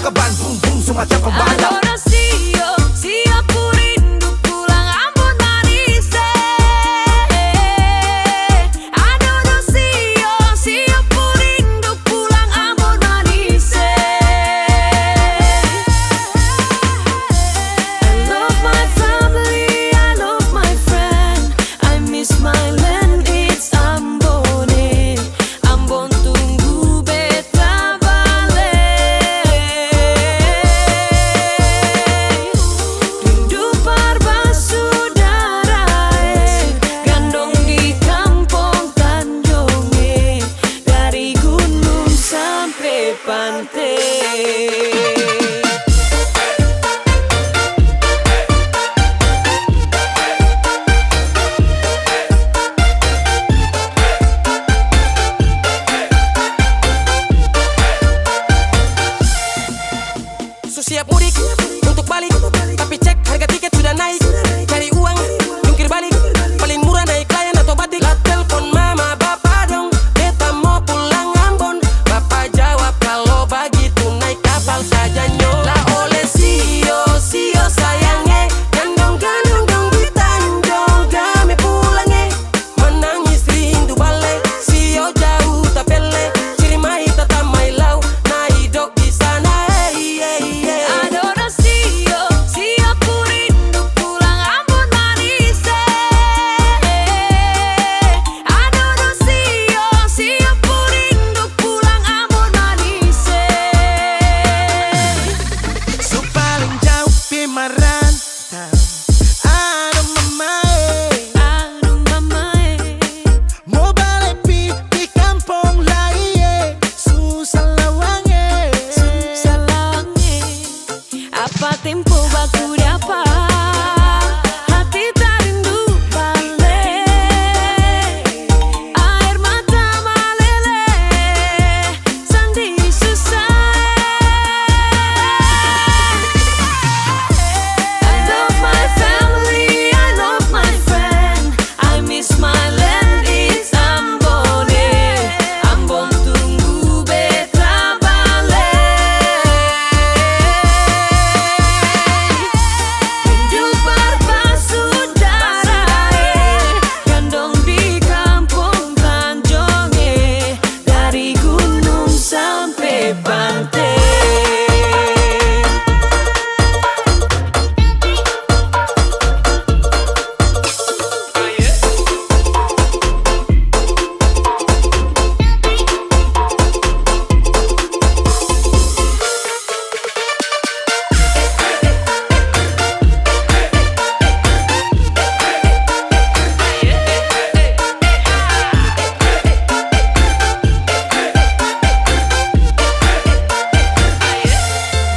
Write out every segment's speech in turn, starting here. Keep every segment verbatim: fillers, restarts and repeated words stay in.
Kaban bum bum semacam pembalap. Adonan sio, sio ku rindu pulang Ambon manis, eh. Adonan sio, sio ku rindu pulang Ambon manis, eh. I love my family, I love my friend. I miss my land, it's Ambon, eh. Ambon tunggu beta bale. Rindu par basudara, eh. Gandong di kampung Tanjung, eh. Dari gunung sampe pante. Su siap mudik untuk balik, tapi cek harga tiket sudah naik. Cari uang, jungkir balik, paling murah naik Lion atau Batik. La telpon mama bapa dong, beta mo pulang Ambon. Bapa jawab, kalo bagitu naik kapal saja nyo. La oleh sio, sio sayang e, gandong, gandong dong di Tanjung, kami pulang e. Manangis rindu bale, sio jauh tapele, ciri mai tata mai lau, nai dok di sana, eh, eh, eh. Adonan sio, sio ku rindu pulang Ambon manis, eh. Adonan sio, sio ku rindu pulang Ambon manis, eh. Su paling jauh pi marantau. Aduh mamae. Aduh mamae. Mo bale pi di kampung lai e. Susah lawang e. Susah lawang e. Apa tempo baku dapa, hati tarindu bale. Air mata malele, sandi susah. I love my family, I love my friend. I miss my land, it's Ambon, eh. Ambon tunggu beta bale. Rindu par basudara, eh. Gandong di kampung Tanjung, eh. Dari gunung sampe pante.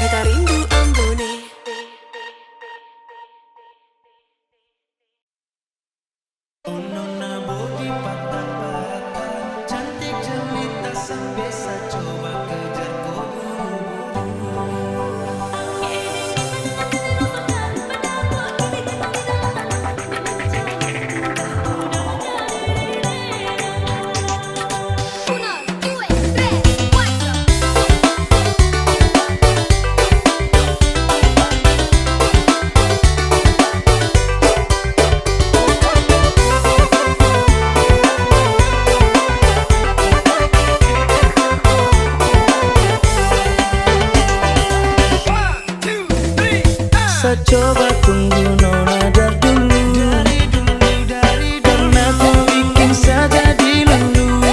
Beta rindu Ambon e. Oh nona body patah barata, cantik jelita sampe sa coba kejar ko buru-buru. Sa coba tunggu nona dari dulu. Karna ko bikin sa jadi lulu.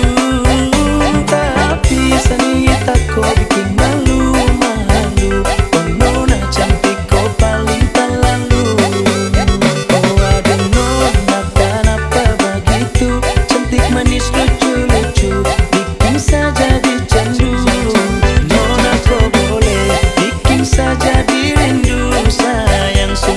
Tapi sa niat ko bikin malu-malu. Oh nona cantik ko paling talalu. Oh aduh nona kanapa bagitu. Cantik manis lucu-lucu. Bikin sa jadi candu. Nona ko boleh bikin sa jadi rindu. Sayang su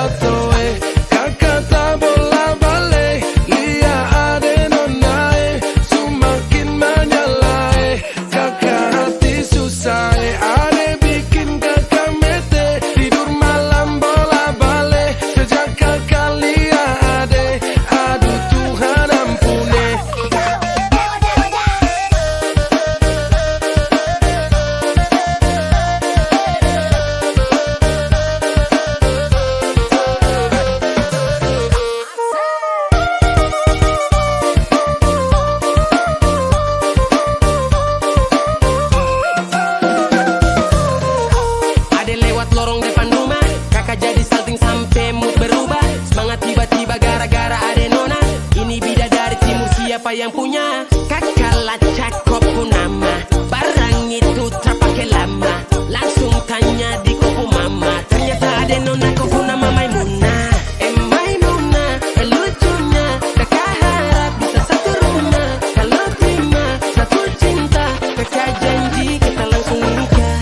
Toe, kaka ta bola bale, lia ade nona e, sumakin manyala e, kaka hati susah e, ade bikin kaka mete, tidur malam bola bale, sejak kaka lia ade, aduh Tuhan ampun e. Ade lewat lorong depan rumah, kaka jadi salting sampe mood berubah. Semangat tiba-tiba gara-gara ade nona. Ini bida dari timur, siapa yang punya? Kaka lacak ko pu nama, barang itu tra pake lama. Langsung tanya di ko pu mama, ternyata ade nona ko pu nama Maimuna. Eh Maimuna, eh lucunya, kaka harap bisa satu rumah. Kalo terima satu cinta, kaka janji kita langsung nikah.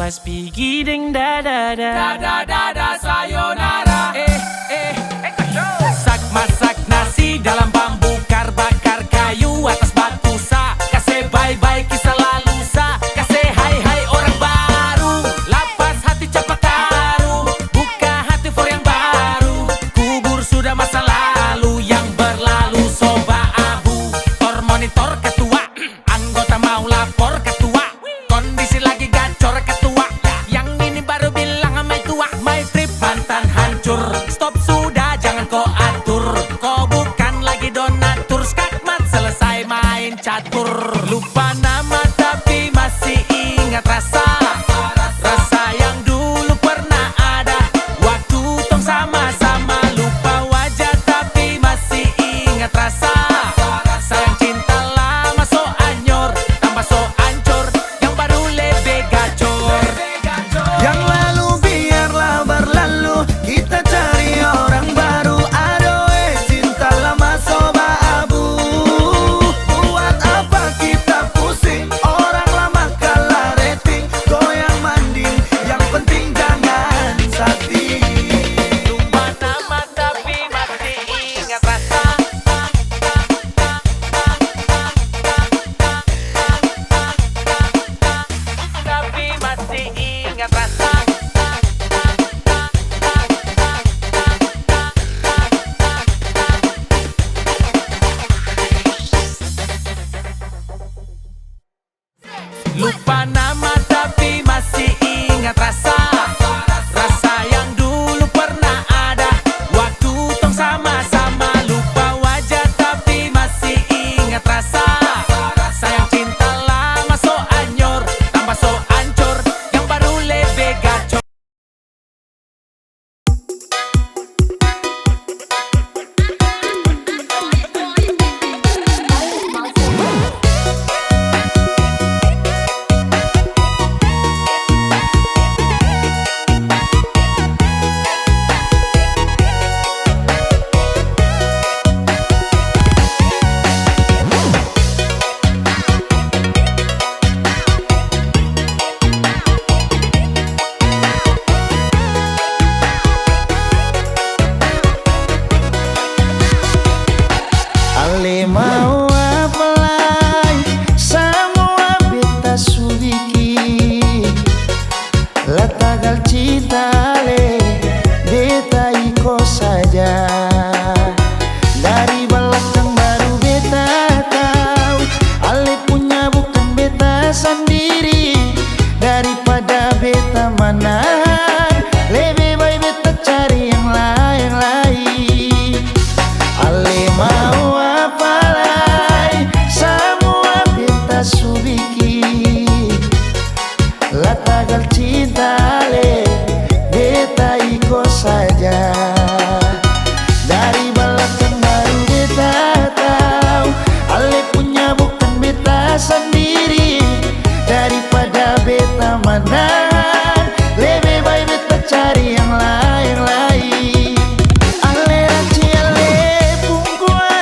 Pas pigi deng dada da. Dada, dada, sayonara. Eh, eh. Masak, masak nasi dalam bambu, kar bakar kayu atas batu sa. Kase bye-bye kisah lalu sa. Kase hai-hai orang baru. Lapas hati capa karu. Buka hati for yang baru. Kubur sudah masa lalu, yang berlalu so baabu. Tor monitor ketua, anggota mau lapor ketua. Kondisi lagi gacor ketua. Yang ini baru bilang sama tua, my trip mantan hancur. Stop sudah, jangan ko atur. Ko bukan lagi donatur, skakmat selesai main catur. Lupa nama tapi masih ingat rasa. Rasa yang dulu pernah ada. Waktu tong sama-sama, lupa wajah tapi masih ingat rasa. Sayang, cinta lama so anyor, tambah so ancor, yang baru lebe gacor. Yang lalu biarlah berlalu, kita cari orang baru. Aduh, eh, cinta lama so baabu. Buat apa kita pusing? Orang lama kalah rating. Goyang manding, yang penting jangan sakti. Lupa nama tapi masih ingat rasa. Tapi masih ingat rasa. Lupa nama tapi masih ingat rasa. Rasa yang dulu pernah ada. Waktu tong sama-sama, lupa wajah tapi masih ingat rasa. Sayang, cinta lama so anyor, tambah so ancor, yang baru lebe gacor. Ale mau apa lai, samua beta su bikin. La tagal cinta ale, beta iko saja. Dari balakang baru beta tau, ale punya bukan beta sandiri. Daripada beta manahan, lebe bae beta cari yang lain lai. Ale mau apa lai, samua beta su bikin. La tagal cinta ale, beta iko saja. Dari balakang baru beta tau, ale punya bukan beta sandiri. Daripada beta manahan, lebe bae beta cari yang lain lai. Ale ranci ale pungkua,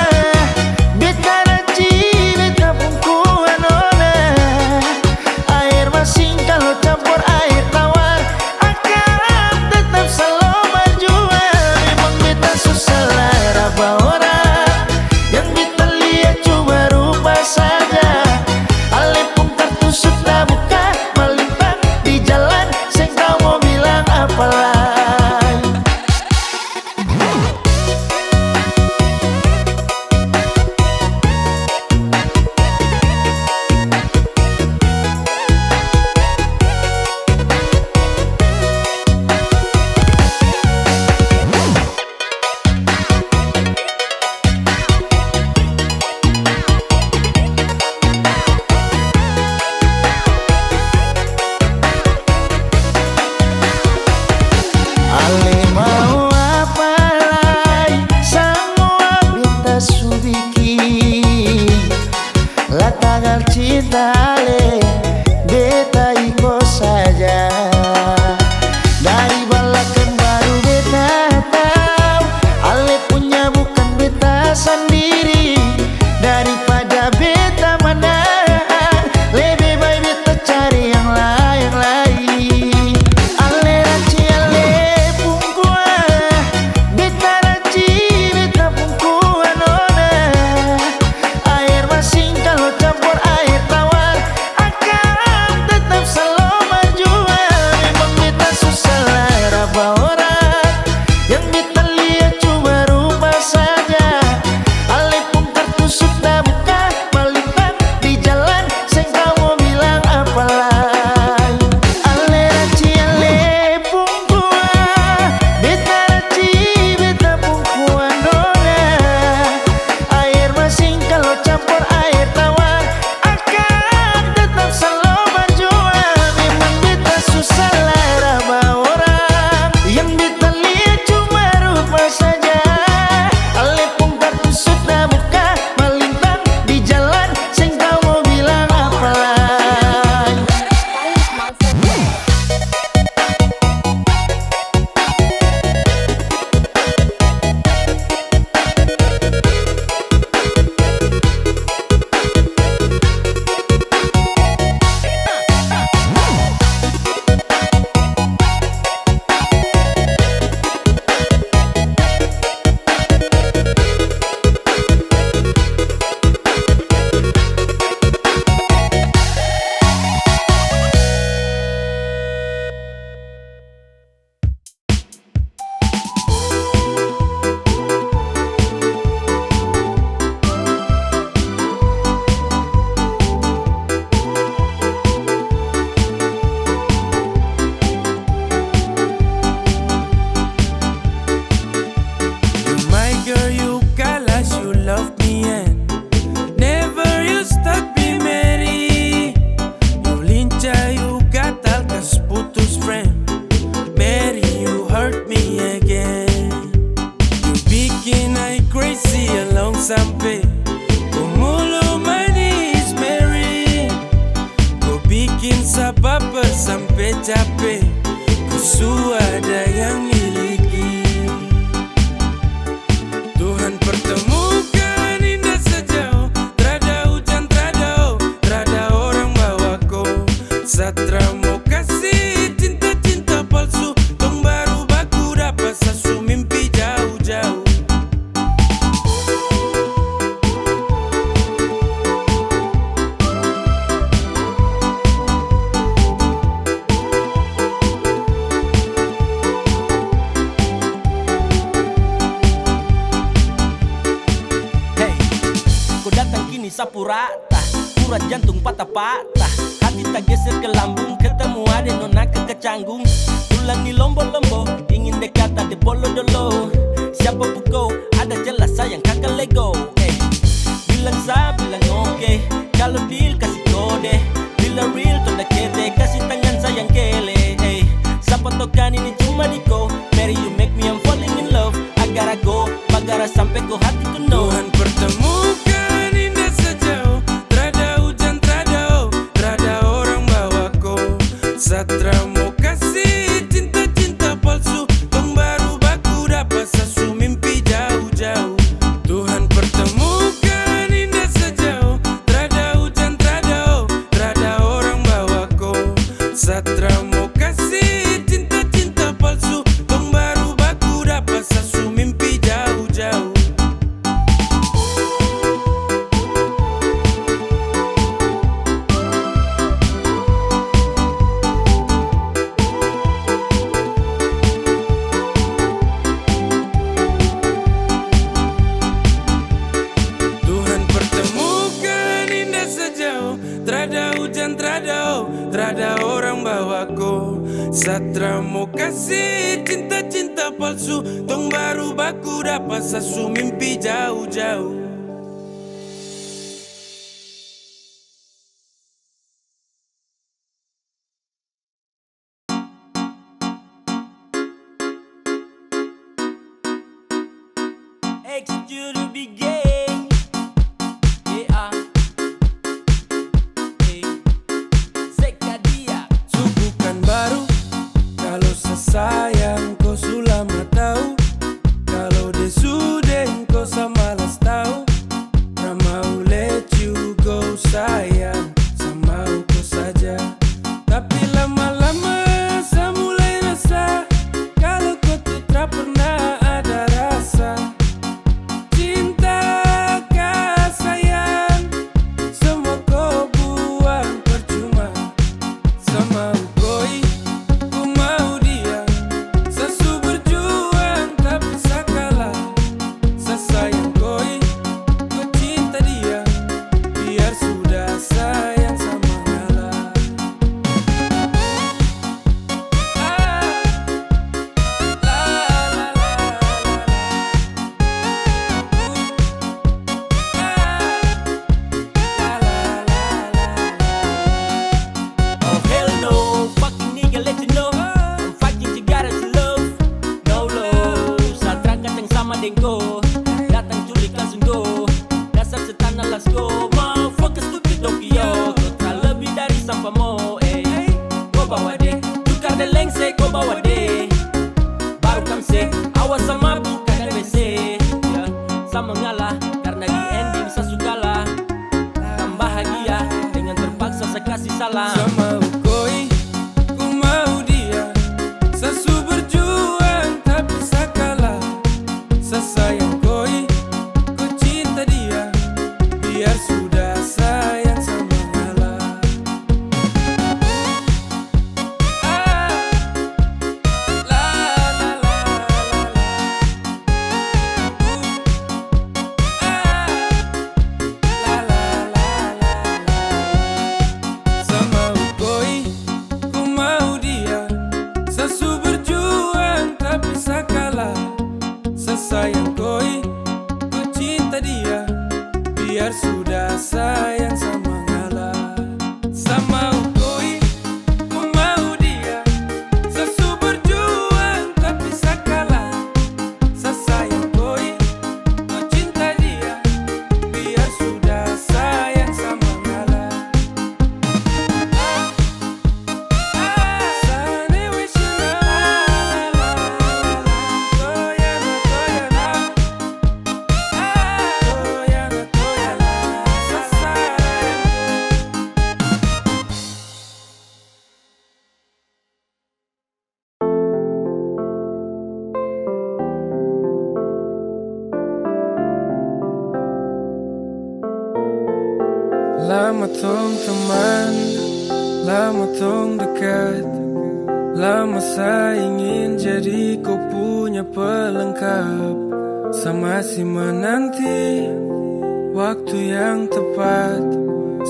beta ranci beta pungkua nona. Air masin kalo campur air tawar, akan tetap salomar jua. Memang beta su salah raba orang, yang beta lia cuma rupa saja. Ale pung kartu su tabuka, malintang di Sampe cape, ku su ada yang miliki. Tuhan pertemukan indah sejauh, trada hujan, trada o, trada orang bawa ko. Satra mo kasi cinta-cinta palsu, tong baru baku dapa sasu mimpi jauh-jauh. Hey, ko datang kini sapu rata, urat jantung patah-patah, hati tageser ke lambung, ketemu ade nona ke kecanggung, pulang ni lombo-lombo, ingin dekat ade bolo dolo, siapa pukau, ada jelas sayang kaka lego, eh, bilang sa, bilang oke, kalo deal kasi kode, bila real tonda kete, kasi tangan sayang kele, eh, sapa tokan ini cuma di ko, Mary you make me I'm falling in love, agar ago, bagara sampe ko hati tu no. Tuhan pertemukan indah sejauh, trada hujan, trada o, trada orang bawa ko. Satra mo kasi cinta-cinta palsu, tong baru baku dapa sasu mimpi jauh-jauh. Tuhan pertemukan indah sejauh, trada hujan, trada o, trada orang bawa ko. Satra mo kasi cinta-cinta palsu, tong baru baku dapa sasu mimpi jauh-jauh. Tuhan pertemukan indah sejauh, trada hujan, trada o, trada orang bawa ko. Satra mo kasi cinta-cinta palsu, tong baru baku dapa sasu mimpi jauh-jauh. X to the big gang. Yeah. Hey. Seka dia. Su bukan baru, kalo sa sayang ko su lama tau, kalo de su deng ko sa malas tau, ra mau let you go sayang, sa mau ko saja. Tapi lama-lama sa mulai rasa, kalo ko tu tra pernah ada rasa. Cinta ka sayang, semua ko buang percuma. Sa mau koi, ku mau dia. Sa su berjuang tapi sa kalah. Sa sayang koi, ku cinta dia. Biar sudah sayang sa mengalah. Oh hell no, fucking nigga, let you know, I'm fucking you gotta love. No love, sa tra kacang sama deng ko, datang culik langsung go. Dasar setan alas ko, motherfucker stupid dong yo. Ko tra lebih dari sampah mo, eh. Ko bawa de, tukar de lengse, ko bawa de. Baru kam se, awas sa mabuk, kadang W C. Ya, sa mengalah, karena di ending sa su kalah. Kam bahagia, dengan terpaksa sa kasih salah. Sa mau koi, ku mau dia. Sa su berjuang, tapi sa kalah. Sa sayang koi, ku cinta dia. Biar sudah sayang sa mengalah. Ah, Tong teman, lama tong dekat. Lama sa ingin jadi ko punya pelengkap. Sa masih menanti waktu yang tepat.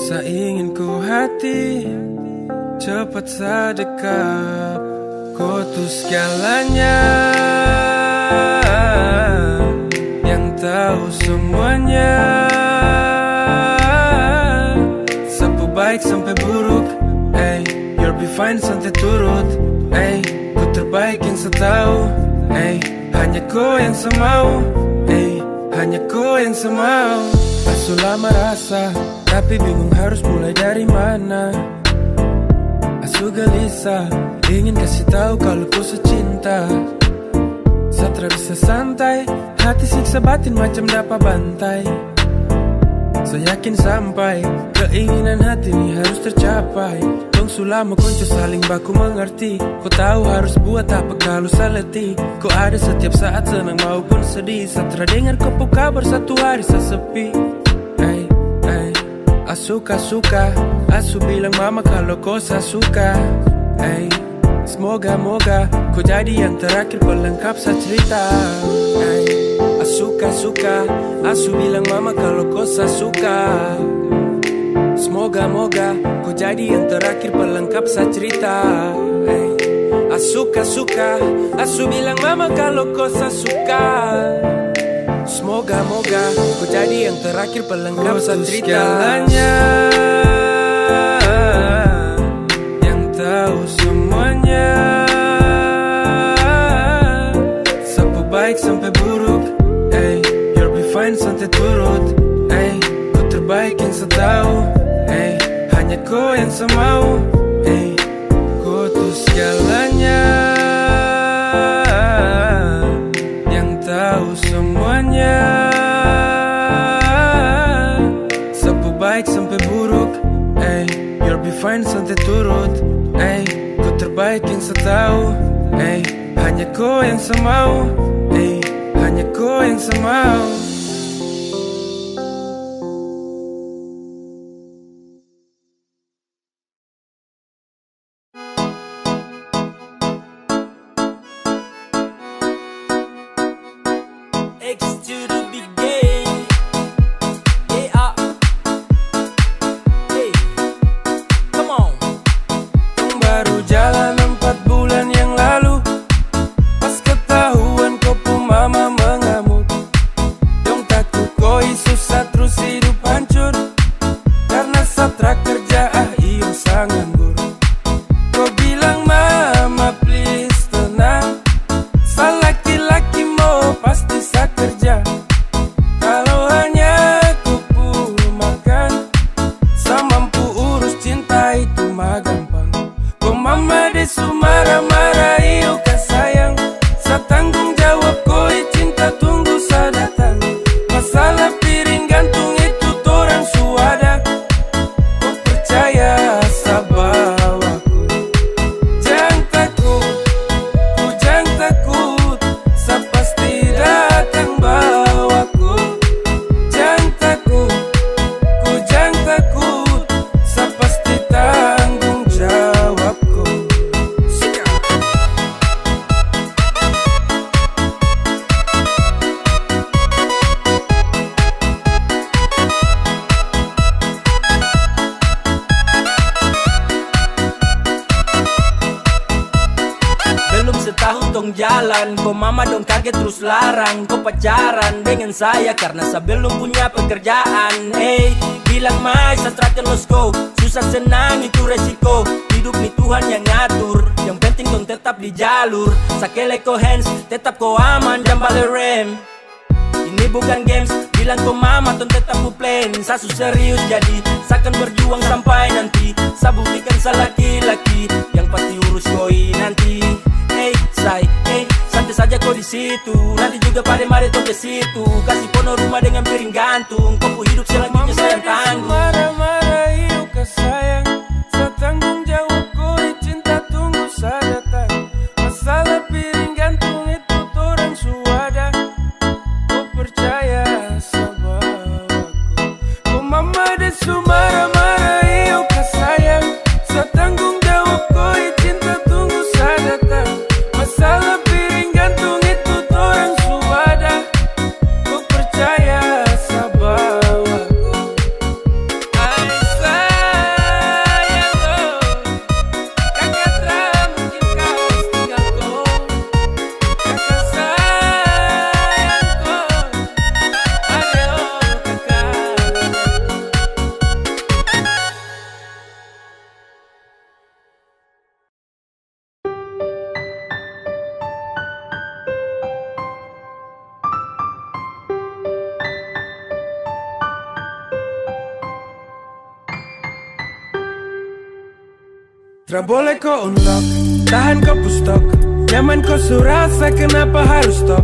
Sa ingin ko hati cepat sa dekap. Ko tu segalanya, yang tahu semuanya. Sa pu baik sampai buruk, ey, you'll be fine, santai turut, ey. Ko terbaik yang sa tahu, ey. Hanya ko yang sa mau, ey. Hanya ko yang sa mau. Asu lama rasa, tapi bingung harus mulai dari mana. Asu gelisah, ingin kasih tahu kalau ko sa cinta. Sa tra bisa santai, hati siksa batin macam dapa bantai. Sa yakin sampai keinginan hati ni harus tercapai. Tong su lama konco saling baku mengerti. Ko tahu harus buat apa kalau sa letih. Ko ada setiap saat senang maupun sedih. Sa tra dengar ko pu kabar, satu hari sa sepi. Ey, ey. Asu ka suka, asu bilang mama kalau ko sa suka. Ey, semoga-moga ko jadi yang terakhir pelengkap sa cerita. Ey, asu ka suka, asu bilang mama kalau ko sa suka. Semoga-moga ko jadi yang terakhir pelengkap sa cerita. Ey, asu ka suka, asu bilang mama kalau ko sa suka. Semoga-moga ko jadi yang terakhir pelengkap sa cerita. Segalanya, yang tahu semuanya. Sa pu baik sampai buruk, ey. You'll be fine, santai turut, ey. Ko terbaik yang sa tahu, ey. Hanya ko yang sa mau, ey. Ko tu segalanya, yang tahu semuanya. Sa pu baik sampai buruk, ey. You'll be fine, santai turut, ey. Ko terbaik yang sa tahu, ey. Hanya ko yang sa mau, ey. Hanya ko yang sa mau. X to the big A. Yeah. Hey. Come on. Baru jalan empat bulan yang lalu, pas ketahuan ko pu mama mengamuk. Dong taku ko isu sa trus hidup hancur, karena sa tra kerja, ah iyo sa nganggur. Ko bilang mama please tenang, sa laki-laki mo pasti sa kerja. Kalau hanya ko pu makan, sa mampu urus, cinta itu ma gampang. Ko mama de su marah-marah, iyo ka sayang. Sa tanggung jawab ko, i cinta tunggu sa datang. Masalah piring gantung itu torang su ada. Ko percaya sa bawa ko. Jang takut, ko jang takut. Sa pasti datang bawa ko. Jang takut, ko jang takut. Sa pasti tanggung jawab ko. Belum setahun tong jalan, ko mama dong kaget trus larang ko pacaran dengan saya karena sa belum punya pekerjaan. Hey, bilang mai sa tra akan losko, susah senang itu resiko. Hidup ni Tuhan yang ngatur, yang penting tong tetap di jalur. Sa kele ko hands, tetap ko aman, jang bale rem. Ini bukan games, bilang ko mama tong tetap ku plan. Sa su serius jadi, sa akan berjuang sampai nanti. Sa buktikan sa laki-laki, yang pasti urus ko i nanti. Hey, say, hey, santai saja ko di situ. Nanti juga pade mari tong ke situ. Kasih pono rumah dengan piring gantung. Ko pu hidup selanjutnya saya yang tanggung. Marah-marah, iyo ka sayang. Sa tanggung jawab ko, i cinta tunggu sa datang. Masalah piring gantung itu torang su ada. Ko percaya sa bawa ko. Ko mama de su marah-marah. Tra boleh ko unlock, tahan ko pu stok. Nyaman ko su rasa, kenapa harus stop?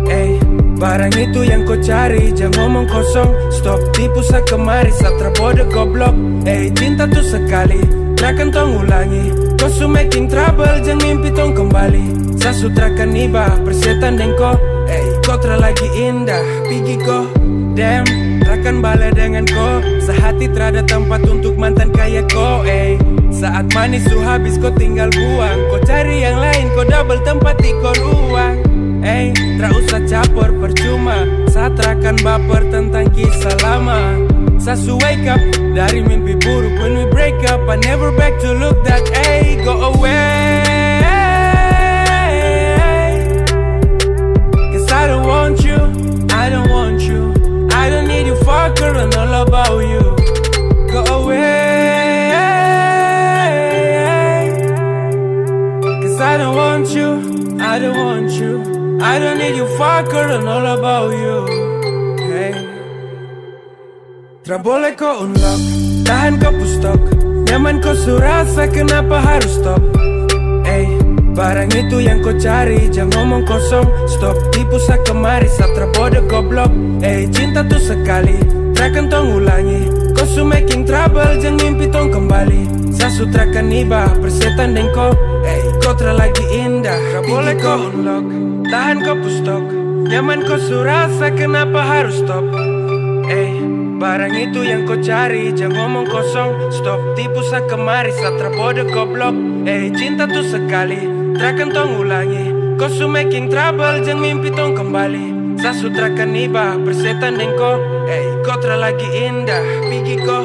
Ey, barang itu yang ko cari, jang ngomong kosong. Stop tipu sa kemari, sa tra bodoh goblok. Ey, cinta tu sekali, trakan tong ulangi. Ko su making trouble, jang mimpi tong kembali. Sa su trakan iba, persetan deng ko. Ey, ko tra lagi indah, pigi ko. Damn, trakan bale dengan ko. Sehati trada tempat untuk mantan kaya ko, ey. Saat manis su habis, ko tinggal buang. Ko cari yang lain, ko double tempat di ko ruang. Ey, tra usah caper, percuma. Sa trakan baper tentang kisah lama. Sa su wake up dari mimpi buruk. When we break up, I never back to look that, ey, go away. Cause I don't want you, I don't want you. I don't need you, fucker, and all about you. Go away. Cause I don't want you, I don't want you. I don't need you, fucker, and all about you. Hey. Tra boleh ko unlock, tahan ko pu stok. Nyaman ko su rasa, kenapa harus stop? Ey, barang itu yang ko cari, jang ngomong kosong. Stop tipu sa kemari, sa tra bodoh goblok. Ey, cinta tu sekali, trakan tong ulangi. Ko su making trouble, jang mimpi tong kembali. Sa su trakan iba, persetan deng ko. Ey, ko tra lagi indah, tra boleh ko unlock, tahan ko pu stok. Nyaman ko su rasa, kenapa harus stop? Ey, barang itu yang ko cari, jang ngomong kosong. Stop tipu sa kemari, sa tra bodoh goblok. Ey, cinta tu sekali, trakan tong ulangi. Ko su making trouble, jang mimpi tong kembali. Sa su trakan iba, persetan deng ko. Ey, ko tra lagi indah, pigi ko.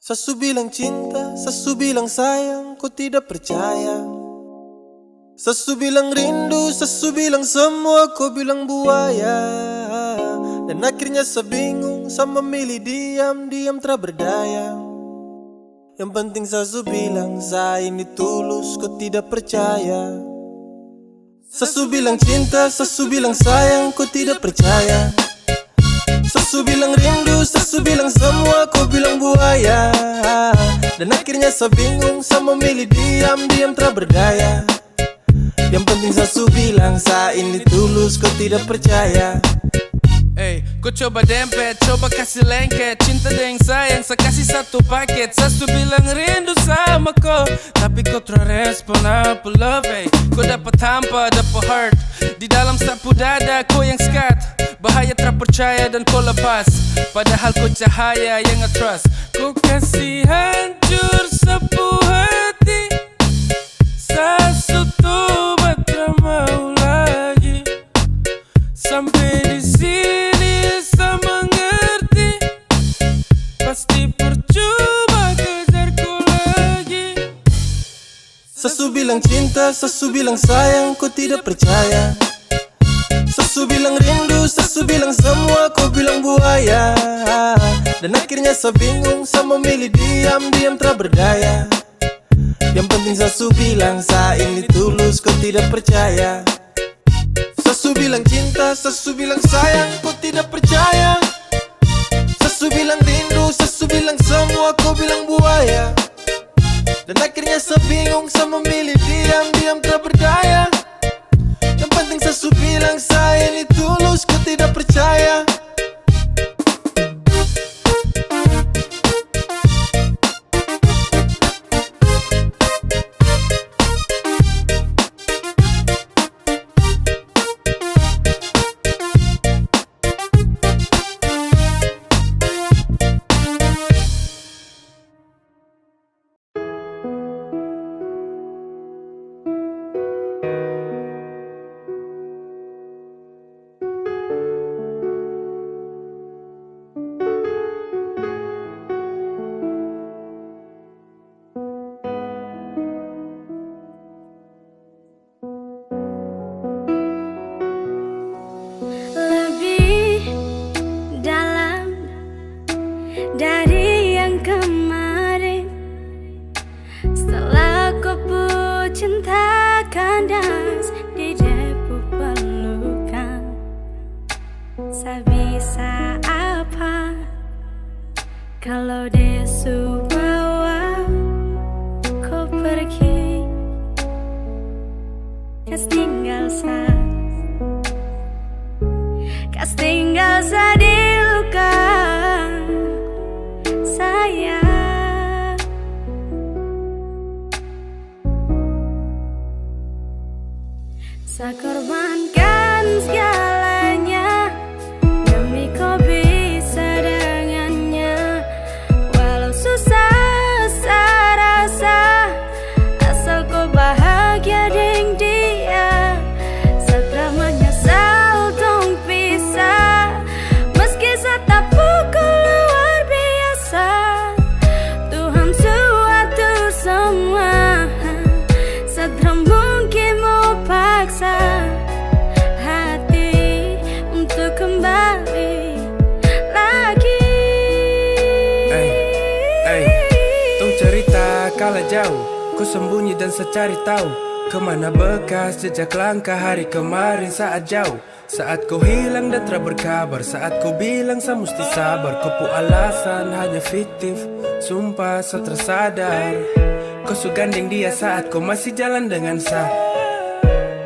Sa su bilang cinta, sa su bilang sayang, ko tidak percaya. Sa su bilang rindu, sa su bilang semua, ko bilang buaya. Dan akhirnya sa bingung, sa memilih diam, diam tra berdaya. Yang penting sa su bilang, sa ini tulus, ko tidak percaya. Sa su bilang cinta, sa su bilang sayang, ko tidak percaya. Sa su bilang rindu, sa su bilang semua, ko bilang buaya. Dan akhirnya sa bingung, sa memilih diam, diam tra berdaya. Yang penting sa su bilang, sa ini tulus, ko tidak percaya. Ey, ko coba dempet, coba kasih lengket. Cinta deng sayang, sa kasih satu paket. Sa su bilang rindu sama ko, tapi ko tra respon apa love, ey. Ko dapat hampa, dapat heart. Di dalam sa pu dada, ko yang skat. Bahaya tra percaya dan ko lepas. Padahal ko cahaya yang I trust. Ko kasih hancur sa pu hati. Sa su tobat, tra mau lagi. Sampe di sini sa mengerti, pasti percuma kejar ko lagi. Sa su bilang cinta, sa su bilang sayang, ko tidak percaya. Sa su bilang rindu, sa su bilang semua, ko bilang buaya. Dan akhirnya sa bingung, sa memilih diam, diam tra berdaya. Yang penting sa su bilang, sa ini tulus, ko tidak percaya. Sa su bilang cinta, sa su bilang sayang, ko tidak percaya. Sa su bilang rindu, sa su bilang semua, ko bilang buaya. Dan akhirnya sa bingung, sa memilih diam, diam tra berdaya. Yang penting sa su bilang, sa ini tulus, ko tidak percaya. Lebih dalam dari yang kemarin. Setelah ko pu cinta kandas di de pu pelukan, sa bisa apa? Kalau dia su bawa ko pergi, kas tinggal sa, kas tinggal sa di luka saya. Sa korbankan segalanya demi ko bisa dengannya. Walau susah sa rasa, asal ko bahagia deng dia. Sa tra manyasal tong pisah, meski sa tapukul luar biasa. Tuhan su atur semua, sa tra mungkin mau paksa hati untuk kembali lagi. Ei, ei, tong cerita kalah jauh, ko sembunyi dan sa cari tahu kemana bekas jejak langkah hari kemarin saat jauh. Saat ko hilang dan tra berkabar, saat ko bilang sa musti sabar, ko pu alasan hanya fiktif. Sumpah sa tra sadar, ko su gandeng dia saat ko masih jalan dengan sa.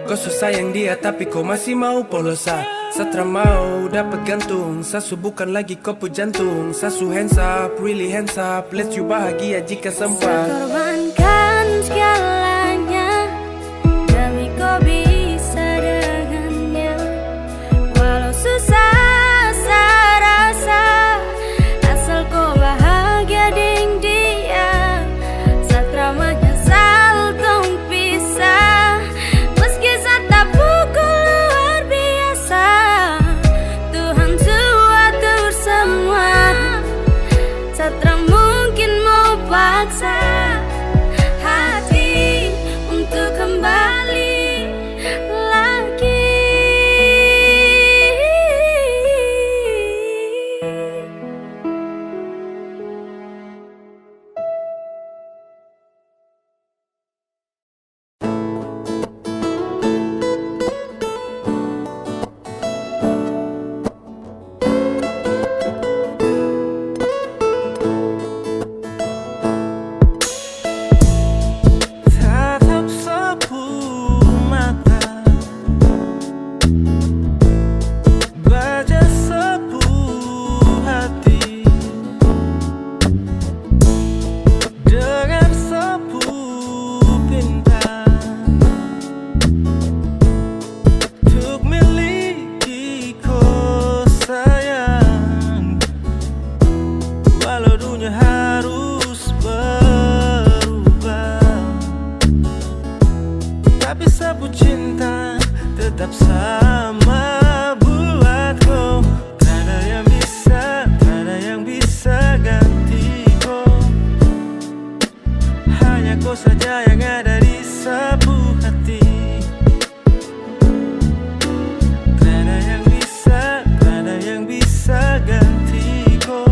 Ko su sayang dia tapi ko masih mau polos sa. Sa tra mau dapat gantung, sa su bukan lagi ko pu jantung. Sa su hands up, really hands up, let's you bahagia jika sempat. Sa korbankan segalanya demi ko bisa dengannya. Walau susah sa rasa, asal ko bahagia deng dia. Sa tra manyasal tong pisah, meski sa tapukul luar biasa. Tuhan su atur semua, sa tra mungkin mau paksa hati untuk kembali lagi. Tatap sapu mata, baca sapu hati, dengar sapu pinta. Untuk miliki ko sayang, walau dunia harus berubah, tapi sapu cinta tetap sama buat ko. Tiada yang bisa, tiada yang bisa ganti ko. Hanya ko saja yang ada di sapu hati. Tiada yang bisa, tiada yang bisa ganti ko.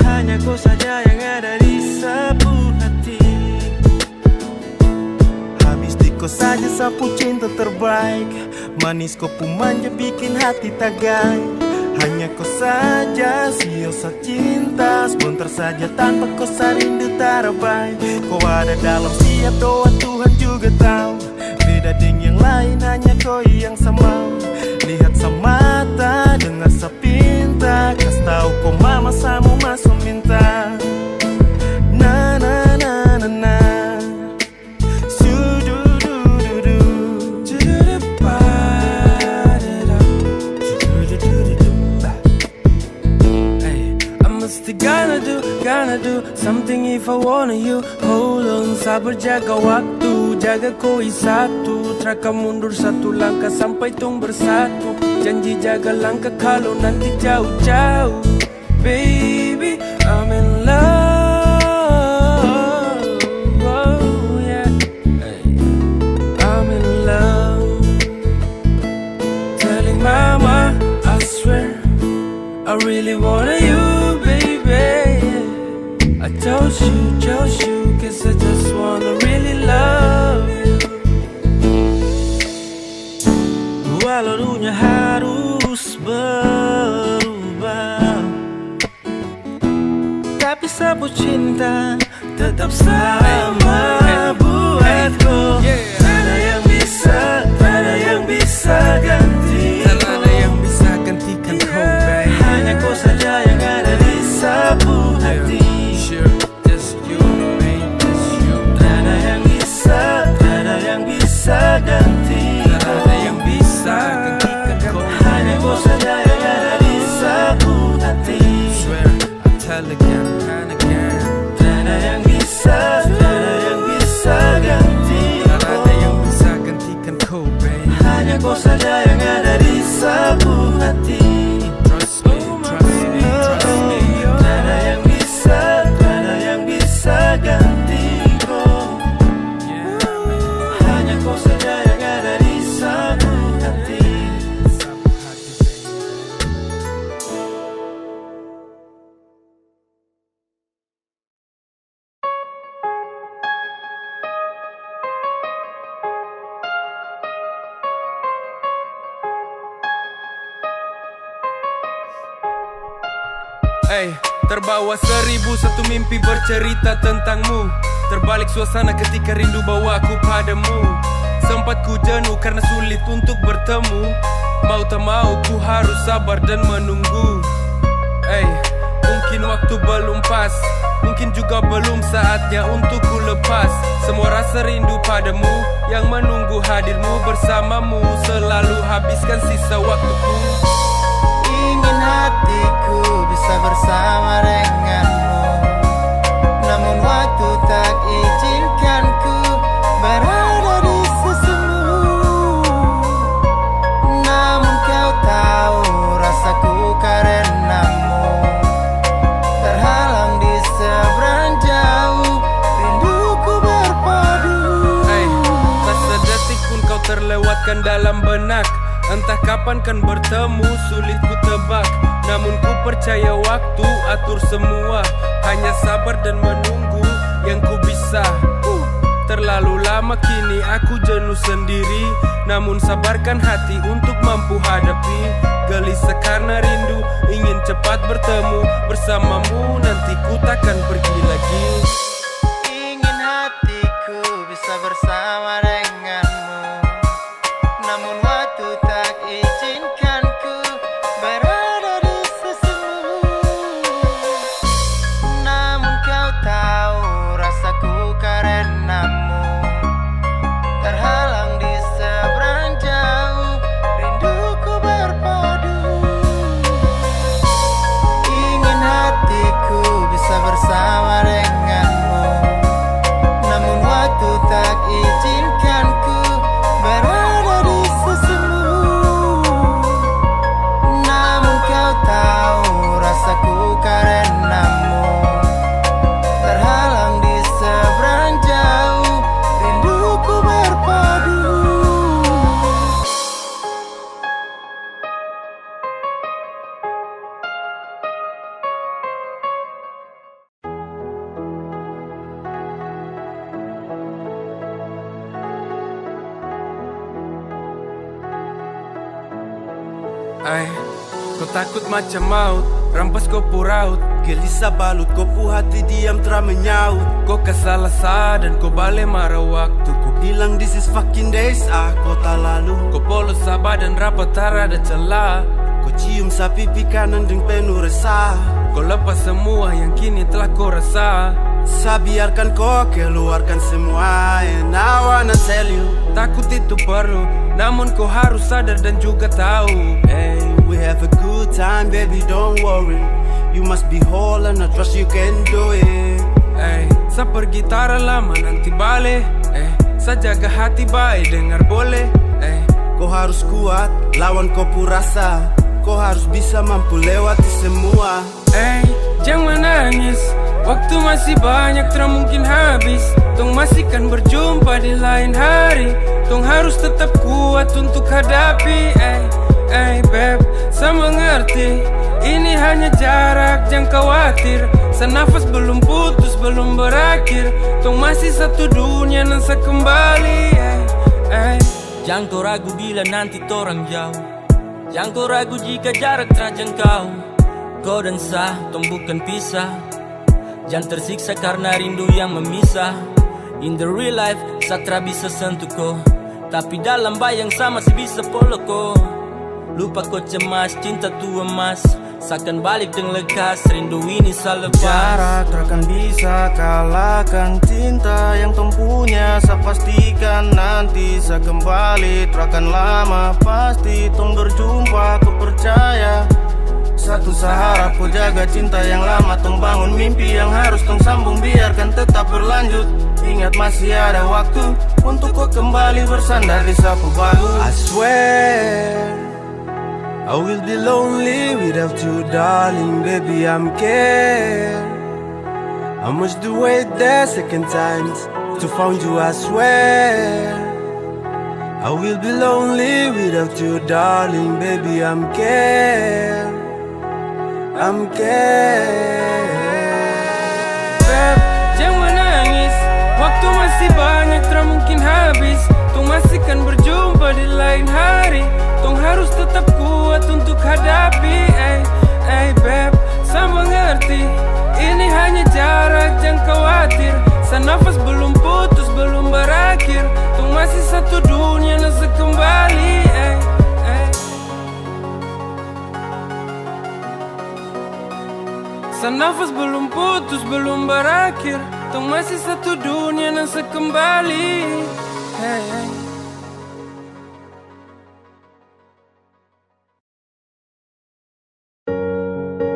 Hanya ko saja yang ada di sapu hati. Habis di ko saja sapu cinta terbaik. Manis ko pu manja bikin hati tagai. Hanya ko saja sio sa cinta. Sebentar saja tanpa ko sa rindu tarabai. Ko ada dalam setiap doa, Tuhan juga tahu. Beda deng yang lain, hanya ko yang sa mau. Lihat sa mata, dengar sa pinta. Kas tau ko mama sa mo maso minta. Na, na, na, na, na. Su, du, du, du, du. Du, du, du, ba, da, da. Du, du, du, du, du, du, ba. Hey, I must gonna do, gonna do something if I wanna you. Hold on, sabar jaga waktu, jaga koi satu, tra ka mundur satu langkah sampai tong bersatu. Janji jaga langkah kalau nanti jauh-jauh. Baby, I'm in love. Oh, yeah. Hey. I'm in love. Telling mama, I swear, I really wanna you, baby. I chose you, chose you, 'cause I just wanna really love you. Walau dunia harus berubah, Tapu cinta tetap sama buatku. Tiada yang bisa, tiada yang bisa ganti. Tiada yang bisa gantikan kau, babe. Hanya kau saja yang ada di sapu hati. Tiada yang bisa, tiada yang bisa ganti. Tiada yang bisa gantikan kau. Hanya kau saja yang ada di sapu hati. Swear, I tell again and again. Tiada yang bisa, tiada yang bisa ganti. Tiada yang bisa gantikan kau, babe. Hanya kau saja yang ada di sapu hati. Trust me, trust me, trust me. Tiada yang bisa, tiada yang bisa ganti kau. Hanya kau saja yang ada di sapu hati. Ey, terbawa seribu satu mimpi bercerita tentangmu. Terbalik suasana ketika rindu bawaku padamu. Sempat ku jenuh karena sulit untuk bertemu. Mau tak mau ku harus sabar dan menunggu. Ey, mungkin waktu belum pas. Mungkin juga belum saatnya untuk ku lepas. Semua rasa rindu padamu yang menunggu hadirmu bersamamu. Selalu habiskan sisa waktuku. Ingin hatiku bisa bersama denganmu. Namun waktu tak izinkan ku berada di sisimu. Namun kau tahu rasaku karenamu. Terhalang di seberang jauh, rinduku berpadu. Hey, tak sedetik pun kau terlewatkan dalam benak. Entah kapan kan bertemu, sulit ku tebak. Namun ku percaya waktu atur semua. Hanya sabar dan menunggu yang ku bisa. Uh, terlalu lama kini aku jenuh sendiri. Namun sabarkan hati untuk mampu hadapi. Gelisah karena rindu, ingin cepat bertemu. Bersamamu nanti ku takkan pergi lagi. Ingin hatiku bisa bersama denganmu. Namun waktu tak izinkanku berada di sisimu. Namun kau tahu rasaku karenamu. Terhalang di seberang jauh, rinduku berpadu. Ingin hatiku bisa bersama denganmu. Namun waktu tak izinkanku berada di sisimu. Namun kau tahu rasaku karenamu. Terhalang di seberang jauh, rinduku berpadu. Ai, ko takut macam maut, rampas ko pu raut. Gelisah balut ko pu hati, diam tra menyaut. Ko kasala sa dan ko bale mara waktu. Ko bilang this is fucking days, ah, ko talalu. Ko polos sa badan rapat, tarada celah. Ko cium sa pipi kanan deng penuh resah. Ko lepas semua yang kini telah ko rasa. Sa biarkan ko keluarkan semua, and I wanna tell you, takut itu perlu, namun ko harus sadar dan juga tahu. Hey, we have a good time, baby, don't worry. You must be whole and I trust you can do it. Hey, sa pergi tara lama, nanti bale. Eh, sa jaga hati bae, dengar boleh. Eh, ko harus kuat lawan ko pu rasa. Ko harus bisa mampu lewati semua. Ei, jang manangis, waktu masih banyak, tra mungkin habis. Tong masih kan berjumpa di lain hari. Tong harus tetap kuat untuk hadapi. Ei, ei, beb, sa mengerti. Ini hanya jarak, jang khawatir. Sa nafas belum putus, belum berakhir. Tong masih satu dunia, nan sa kembali. Ei, ei. Jang ko ragu bila nanti torang jauh. Jang ko ragu jika jarak tra jangkau. Ko dan sa, tong bukan pisah. Jangan tersiksa karena rindu yang memisah. In the real life, sa tra bisa sentuh ko, tapi dalam bayang sa masih bisa follow ko. Lupa ko cemas, cinta tu emas. Sa akan balik deng lekas, rindu ini sa lepas. Jarak takkan bisa kalahkan cinta yang tong punya. Sa pastikan nanti sa kembali, takkan lama pasti tong berjumpa, ku percaya. Satu sa harap ko jaga cinta yang lama, tong bangun mimpi yang harus tong sambung, biarkan tetap berlanjut. Ingat masih ada waktu untuk ko kembali bersandar di sapu bahu. I swear I will be lonely without you, darling, baby, I'm care. I must do wait the second times to find you, I swear. I will be lonely without you, darling, baby, I'm care. I'm care. Beb, jangan menangis. Waktu masih banyak, tra mungkin habis. Tong masih kan berjumpa di lain hari. Tong harus tetap kuat untuk hadapi. Ey, ey, beb, sa mengerti. Ini hanya jarak, jangan khawatir. Sa nafas belum putus, belum berakhir. Tong masih satu dunia, nang sa kembali. Ey, ey. Sa nafas belum putus, belum berakhir. Tong masih satu dunia, nang sa kembali. Hey, hey.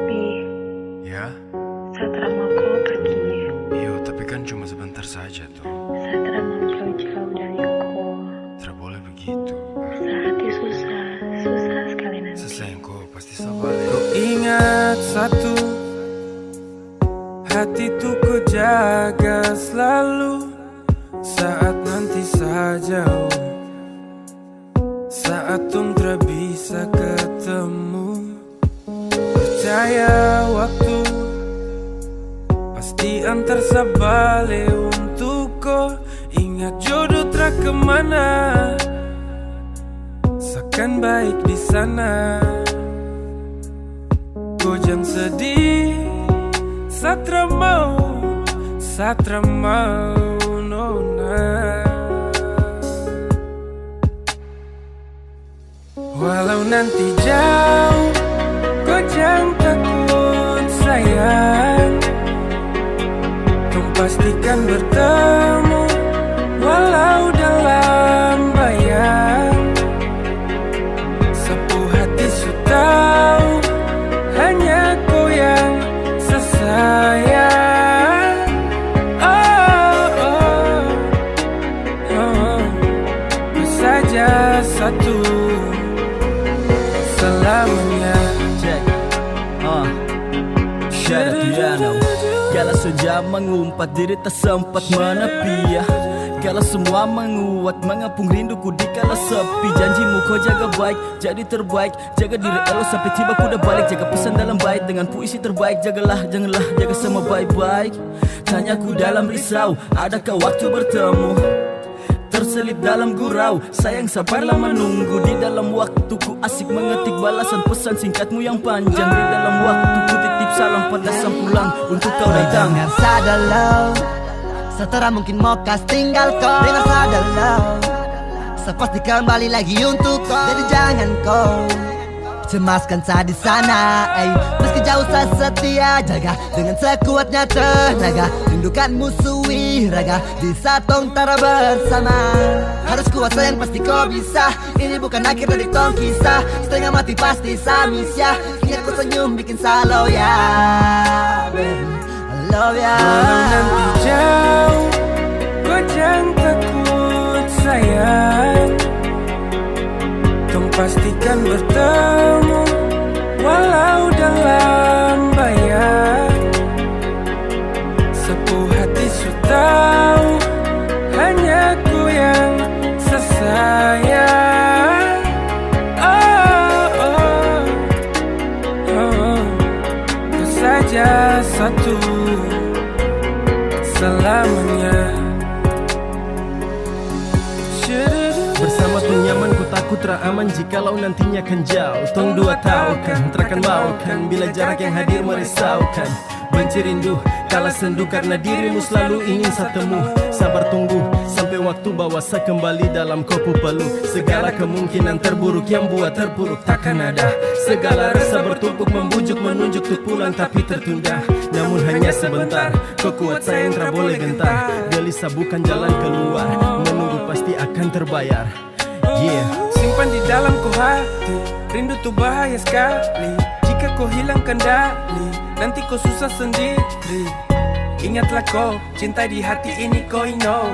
Pi, ya? Sa tra mau ko pergi. Iyo, tapi kan cuma sebentar saja toh. Sa tra mau jauh-jauh dari ko. Tra boleh begitu. Sa hati susah, susah sekali nanti. Sa sayang ko, pasti sa balik. Ko ingat satu, hati tu ko jaga selalu. Saat nanti sa jauh, saat tong tra bisa ketemu, percaya waktu pasti antar sa bale untuk ko. Ingat jodoh tra kemana, sa kan baik di sana. Ko jang sedih, sa tra mau, sa tra mau, nona. Walau nanti jauh, ko jang takut sayang. Tong pastikan bertemu, walau dalam bayang. Sapu hati su tahu, hanya ko yang sa sayang. Oh, oh, oh, oh. Ko saja satu selamanya. Check. Uh. Shout out to Yano. Kala so jauh mengumpat, diri tak sempat menepi, ya. Kala semua menguat, mengepung rinduku di kala sepi. Janjimu ko jaga baik, jadi terbaik. Jaga diri elo sampai tiba ku da balik. Jaga pesan dalam bait dengan puisi terbaik. Jagalah, janganlah, jaga sama baik-baik. Tanya ku dalam risau, adakah waktu bertemu? Terselip dalam gurau, sayang sabarlah menunggu. Di dalam waktuku asik mengetik balasan pesan singkatmu yang panjang. Di dalam waktuku titip salam pada sang pulang untuk kau datang. Dengar sa dolo, sa tra mungkin mo kas tinggal ko. Dengar sa dolo, sa pasti kembali lagi untuk ko. Jadi jangan ko cemaskan sa di sana, ey. Meski jauh sa setia, jaga dengan sekuatnya tenaga. Rindukan musuhi raga, di saat tong tara bersama. Harus kuat sayang, pasti ko bisa. Ini bukan akhir dari tong kisah. Setengah mati pasti sa miss ya. Ingat ko senyum bikin sa loyal, baby. I love ya. Walau nanti jauh, ko jang takut sayang. Tong pastikan bertemu, walau dalam bayang. Sapu hati su tahu, hanya ku yang sa sayang. Oh, oh, oh, oh. Ko saja satu selamanya. Bersama tong nyaman, ku takut tra aman jikalau nantinya kan jauh. Tong dua tahu kan, tra kan mau kan, bila jarak yang hadir merisaukan. Benci rindu, kalah sendu karena dirimu selalu ingin sa temu. Sabar tunggu, sampai waktu bawa sa kembali dalam kopu pelu. Segala kemungkinan terburuk yang buat terpuruk takkan ada. Segala rasa bertumpuk membujuk menunjuk tuh pulang tapi tertunda. Namun hanya sebentar, kekuat saya yang tak boleh gentar. Gelisah bukan jalan keluar, menunggu pasti akan terbayar. Yeah. Simpan di dalam ko hati, rindu tu bahaya sekali. Jika ko hilang kendali, nanti ko susah sendiri. Ingatlah ko, cinta di hati ini ko, you know.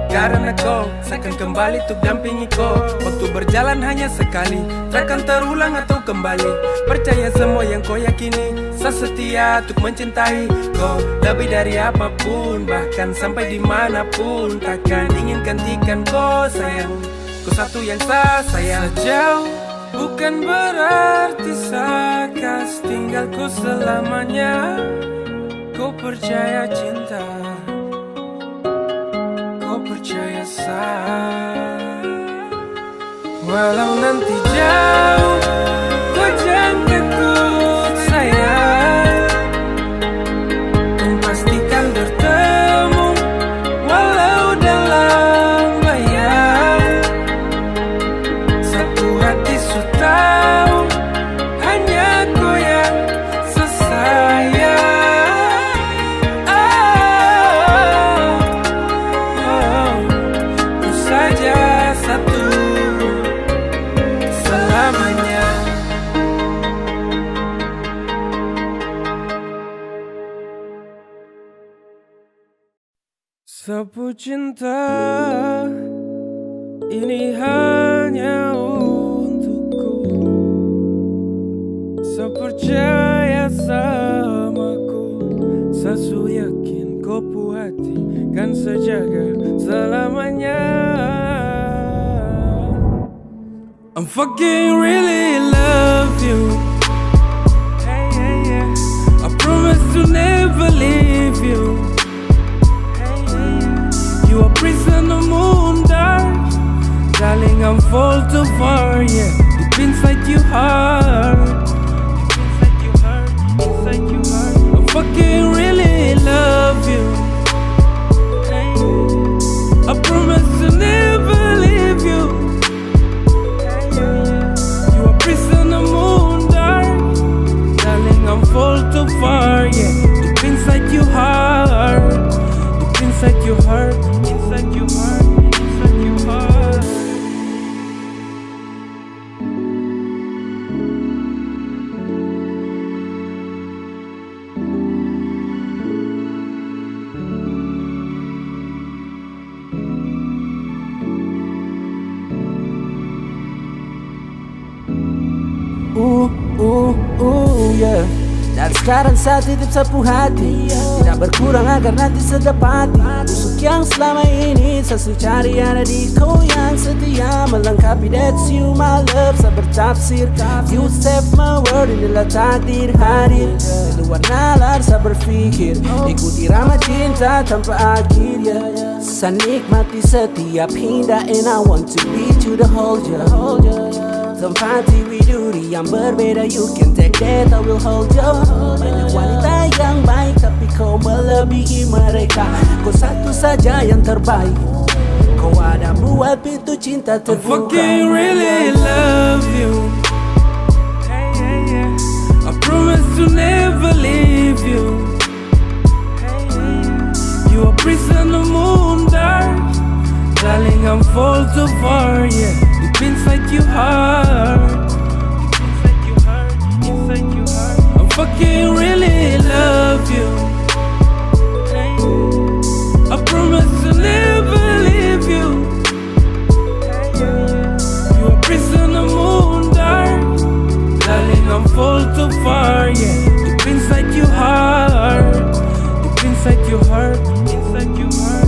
Karena ko, saya akan kembali tuk dampingi ko. Waktu berjalan hanya sekali, takkan terulang atau kembali. Percaya semua yang ko yakini, saya setia tuk mencintai ko. Lebih dari apapun, bahkan sampai dimanapun, takkan ingin gantikan ko sayang. Ko satu yang sa sayang. Sejauh bukan berarti sa kas tinggal ko selamanya. Ko percaya cinta, ko percaya sa. Walau nanti jauh, ko jang takut sayang. Kong pastikan bertemu walau dalam bayang. Satu hati su tahu, hanya ko yang sa sayang. Oh, oh, oh. Ku saja satu selamanya. Sa pu cinta ini hanya untukku. Sa percaya sama ko, sa su yakin ko pu hati kan sa jaga selamanya. I'm fucking really love you. I promise to never leave you. You a prisoner moon dark. Darling, I'm fall too far, yeah. Deep inside your heart. I fucking really love you. I promise to never leave you. You a prisoner moon dark. Darling, I'm fall too far, yeah. Deep inside your heart. Deep inside your heart. Inside your heart. Inside your heart. Uh, uh, uh, yeah. Dan sekarang sa titip sa pu hati, tidak berkurang agar nanti sa dapati. Busuk yang selama ini sa su cari ada di ko yang setia melengkapi. That's you, my love, sa bertafsir. You save my world, inilah takdir hadir. Di luar nalar sa berpikir, ikuti irama cinta tanpa akhir, yeah. Sa nikmati setiap indah, and I want to be to the whole, yeah. Tempati widuri yang berbeda, you can take that, I will hold you. Banyak wanita yang baik, tapi kau melebihi mereka. Kau satu saja yang terbaik. Kau ada buat pintu cinta terbuka. I fucking really love you. I promise to never leave you. You a prisoner moon dark. Darling, I'm fall too far, yeah. Deep inside your heart. I fucking really love you. I promise to never leave you. You a prisoner moon dark. Darling, I'm fall too far, yeah. Deep inside your heart. Deep inside your heart. Inside your heart. Inside your heart.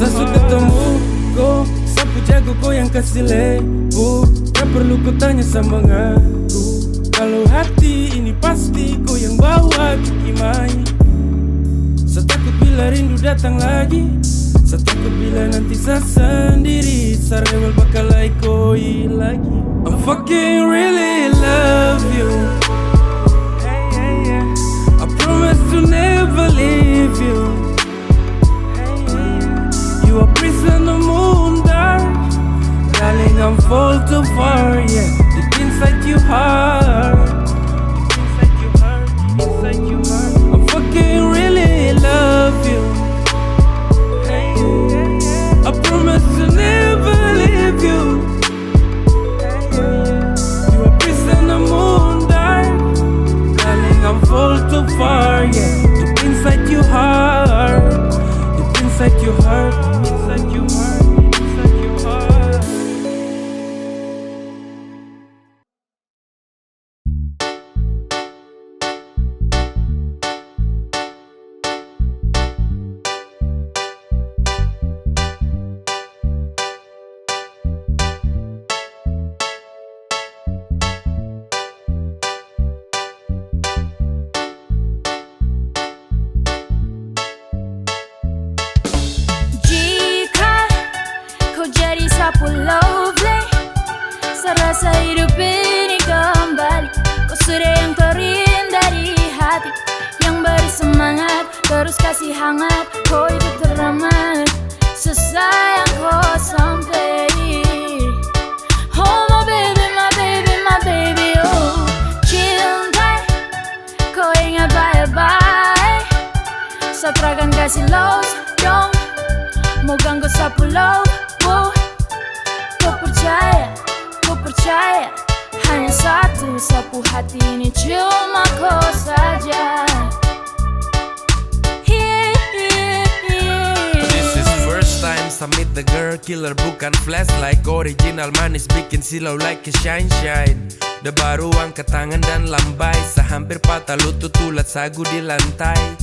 Sa su ketemu ko, sa pu jago ko yang kasi lebu. Tak perlu ko tanya sama ngaku. Kalau hati ini pasti ko yang bawa ki mai. Sa takut bila rindu datang lagi. Sa takut bila nanti sa sendiri. Sa rewel bakal lai koi lagi. I fucking really love you. I promise To never leave you. You are prison on the moon, dark. Darling, I'm fall too far, yeah. Deep inside your heart. Deep inside your heart, inside your heart. I fucking really love you. I promise to never leave you. You are prison on the moon, dark. Darling, I'm fall too far, yeah. Deep inside your heart, deep inside your heart, inside your heart, inside your heart. Jika kau jadi sapu love, sa rasa hidup ini kembali. Kau sudah yang terindah di hati, yang beri semangat, terus kasih hangat. Kau itu teramat, so sayang kau sampai. Oh my baby, my baby, my baby, oh cinta. Kau ingat bae-bae, sa tra akan kasih lost dong. Mau ganggu sapu love, oh. Kau percaya, kau percaya, hanya satu sapu hati ini cuma kau saja. Yeah, yeah, yeah. This is first time sa meet the girl killer, bukan flashlight. Original manis bikin silau like a shine shine. Da baru angkat tangan dan lambai, sa hampir patah lutut, ulat sagu di lantai.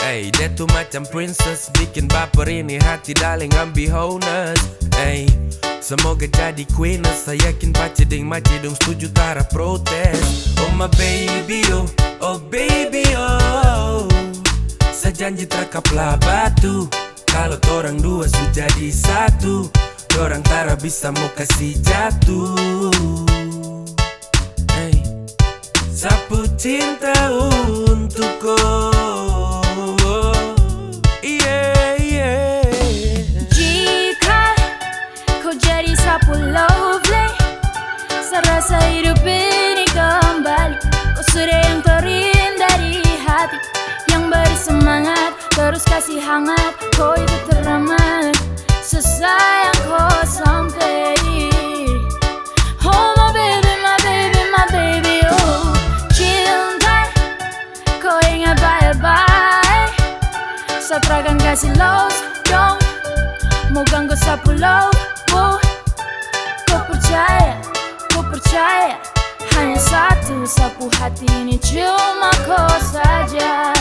Ey, dia tu macam princess, bikin baper ini hati, darling, I'm be honest. Ey, semoga jadi queen, sa yakin Pace deng Mace dong setuju, tara protes. Oh my baby, oh, oh baby, oh. Sa janji tra kapla batu. Kalo torang dua su jadi satu, dorang tara bisa mo kasi jatuh. Ey, sapu cinta untuk ko. Yeah, yeah. Jika kau jadi sapu love, sa rasa hidup ini kembali. Kau sudah yang terindah di hati, yang beri semangat, terus kasih hangat. Kau itu teramat, so sayang kau sampai. Oh my baby, my baby, my baby, oh cinta. Kau ingat bae-bae, sa tra akan kasih lost dong. Mau ganggu sapu love, oh. Kau percaya, kau percaya, hanya satu sapu hati ini cuma kau saja.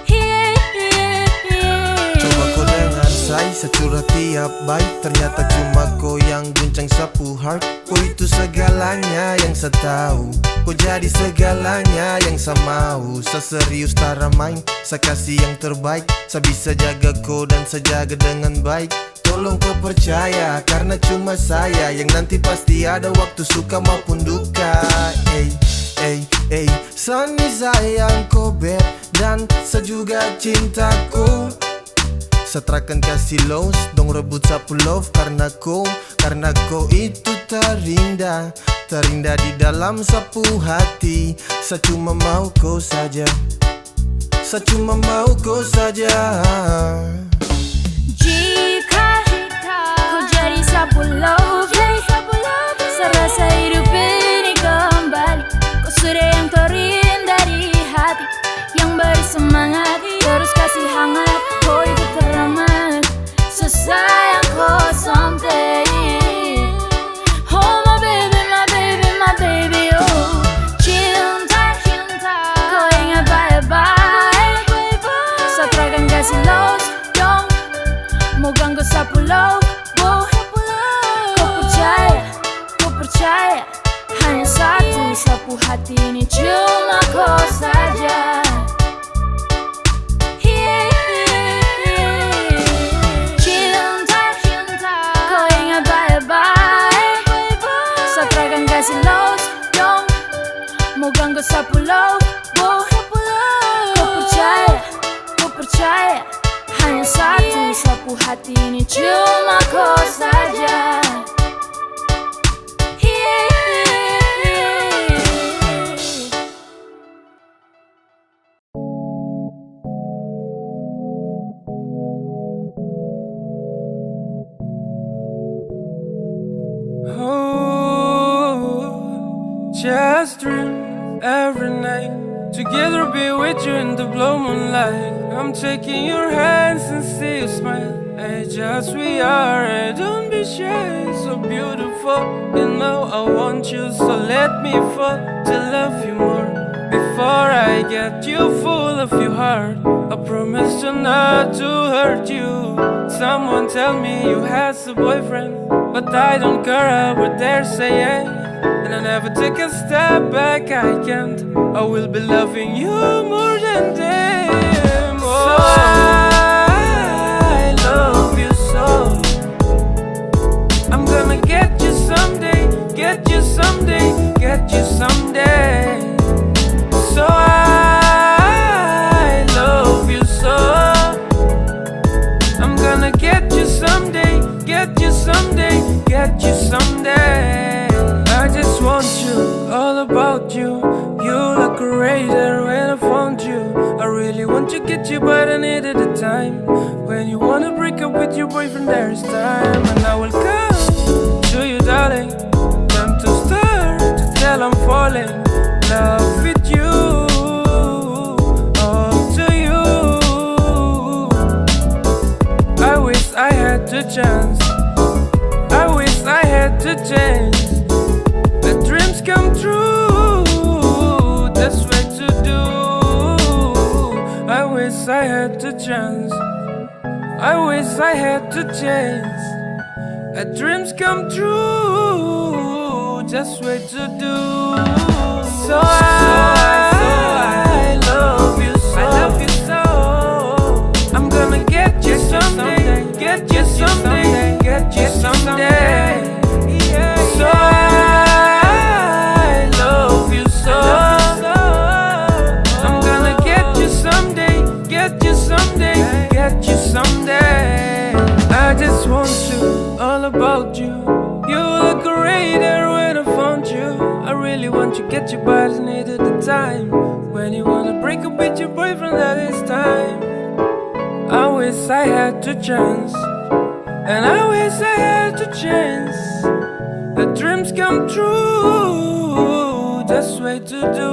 Yeah, yeah, yeah. Coba kau dengar, say, sa curhat tiap baik, ternyata cuma kau yang guncang sapu heart. Kau itu segalanya yang sa tahu, kau jadi segalanya yang sa mau. Sa serius, tara main, sa kasih yang terbaik. Sa bisa jaga kau dan sa jaga dengan baik. Tolong kau percaya, karena cuma saya yang nanti pasti ada waktu suka maupun duka. Ey, ey, ey, sa ni sayang kau, beb, dan sa juga cinta kau. Sa tra akan kasih lost, dong rebut sapu love karena kau, karena kau itu terindah, terindah di dalam sapu hati. Sa cuma mau kau saja. Sa cuma mau kau saja. Jika kau jadi sapu love, sa rasa hidup ini kembali. Kau sudah yang terindah di hati, yang beri semangat, terus kasih hangat. Kau itu teramat, so sayang kau sampai. Oh my baby, my baby, my baby, oh cinta, cinta. Kau ingat bae-bae, sa tra akan kasih lost dong. Mau ganggu sapu love, oh. Kau percaya, kau percaya, hanya satu sapu hati ini cuma kau saja. Hati ini cuma kau saja. Oh, just dream every night. Together be with you in the blue moonlight. I'm taking your hands and see you smile. Hey, just we are. Hey, don't be shy, so beautiful. You know I want you, so let me fall to love you more. Before I get you full of your heart, I promise you not to hurt you. Someone tell me you has a boyfriend, but I don't care what they're saying. And I never take a step back, I can't. I will be loving you more than them. Oh, I love you so. I'm gonna get you someday, get you someday, get you someday. So I love you so. I'm gonna get you someday, get you someday, get you someday. I just want you, all about you. You look great there when I found you. I really want to get you, but I needed the time. When you wanna break up with your boyfriend, there is time. And I will come to you, darling. Time to start to tell I'm falling love with you. All to you. I wish I had the chance. I wish I had the chance. The dreams come true. That's way to do. I wish I had the chance. I wish I had the chance. A dreams come true. Just way to do. So I love you so. I love you so. I'm gonna get you someday. Get you someday. Get you someday. So I love you so. I'm gonna get you someday. Get you someday. Get you someday. I just want you, all about you. You look great there when I found you. I really want to get you, but I needed the time. When you wanna break up with your boyfriend, that is time. I wish I had the chance. And I wish I had the chance. The dreams come true. That's way to do.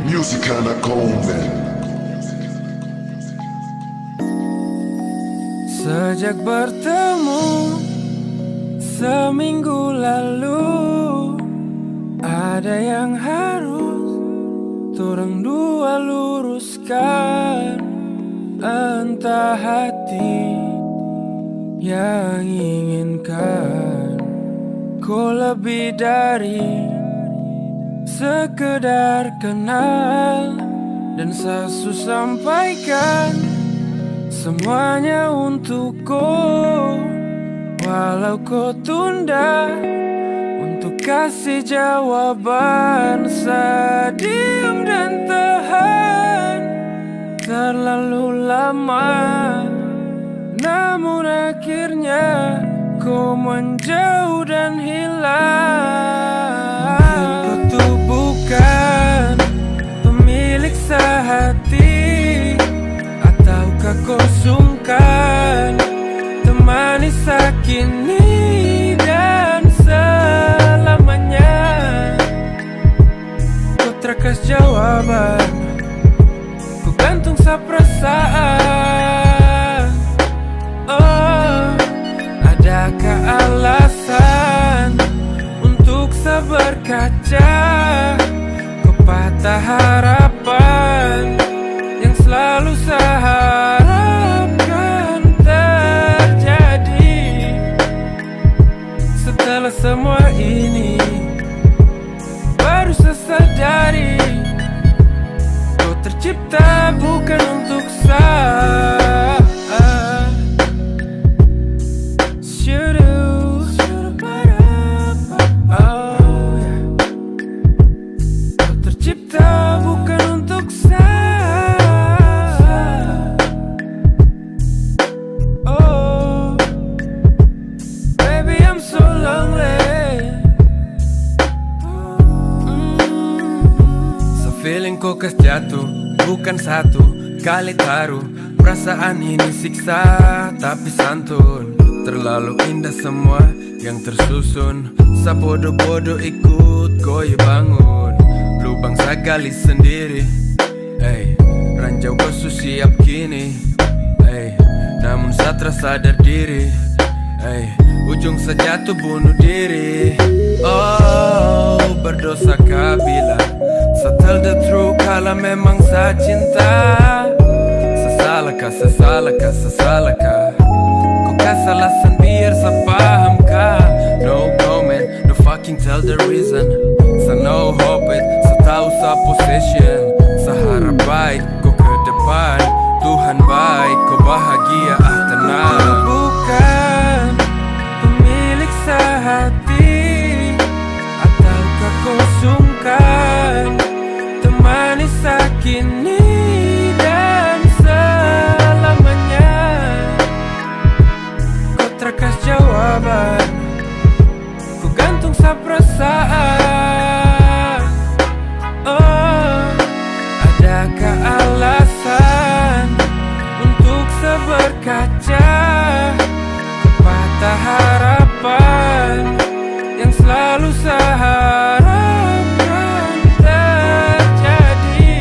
Music Anaconda. Sejak bertemu seminggu lalu, ada yang harus torang dua luruskan. Entah hati yang inginkan ko lebih dari sekedar kenal, dan sa su sampaikan semuanya untuk ko. Walau ko tunda untuk kasih jawaban, sa diam dan tahan terlalu lama. Namun akhirnya ko menjauh dan hilang. Ko tu bukan pemilik sehati, ataukah ko sungkan temani sa kini dan selamanya. Ko tra kas jawaban, ko gantung sa perasaan. Oh, adakah alasan untuk sa berkaca ke patah harapan yang selalu sa harapkan terjadi? Setelah semua ini, Sadari kau tercipta bukan untuk saya. Syuruh. Oh, yeah. Kau tercipta bukan untuk saya. Oh, baby, I'm so lonely. Mm. Sa feeling kau kas jatuh, bukan satu kali taruh. Perasaan ini siksa, tapi santun. Terlalu indah semua yang tersusun. Sa bodoh-bodoh ikut kau bangun. Lubang sa gali sendiri. Ey, ranjau basu siap kini. Ey, namun sa tra sadar diri. Ey, ujung sa jatuh bunuh diri. Oh, berdosa kah bilang sa tell the truth kalau memang sa cinta? Sa salah kah, sa salah kah, sa salah kah? Kau kasih alasan biar sa paham kah? No comment, no fucking tell the reason. Sa no hope it, sa tahu sa position. Sa harap baik kau ke depan. Tuhan baik, kau bahagia, ah, tenang. Kau bukan pemilik sehati, ataukah kau sungkan temani sa kini dan selamanya? Kau tra kas jawaban. Ku gantung sa perasaan. Oh, adakah alasan untuk sa berkaca? Patah harapan yang selalu sa harapkan terjadi.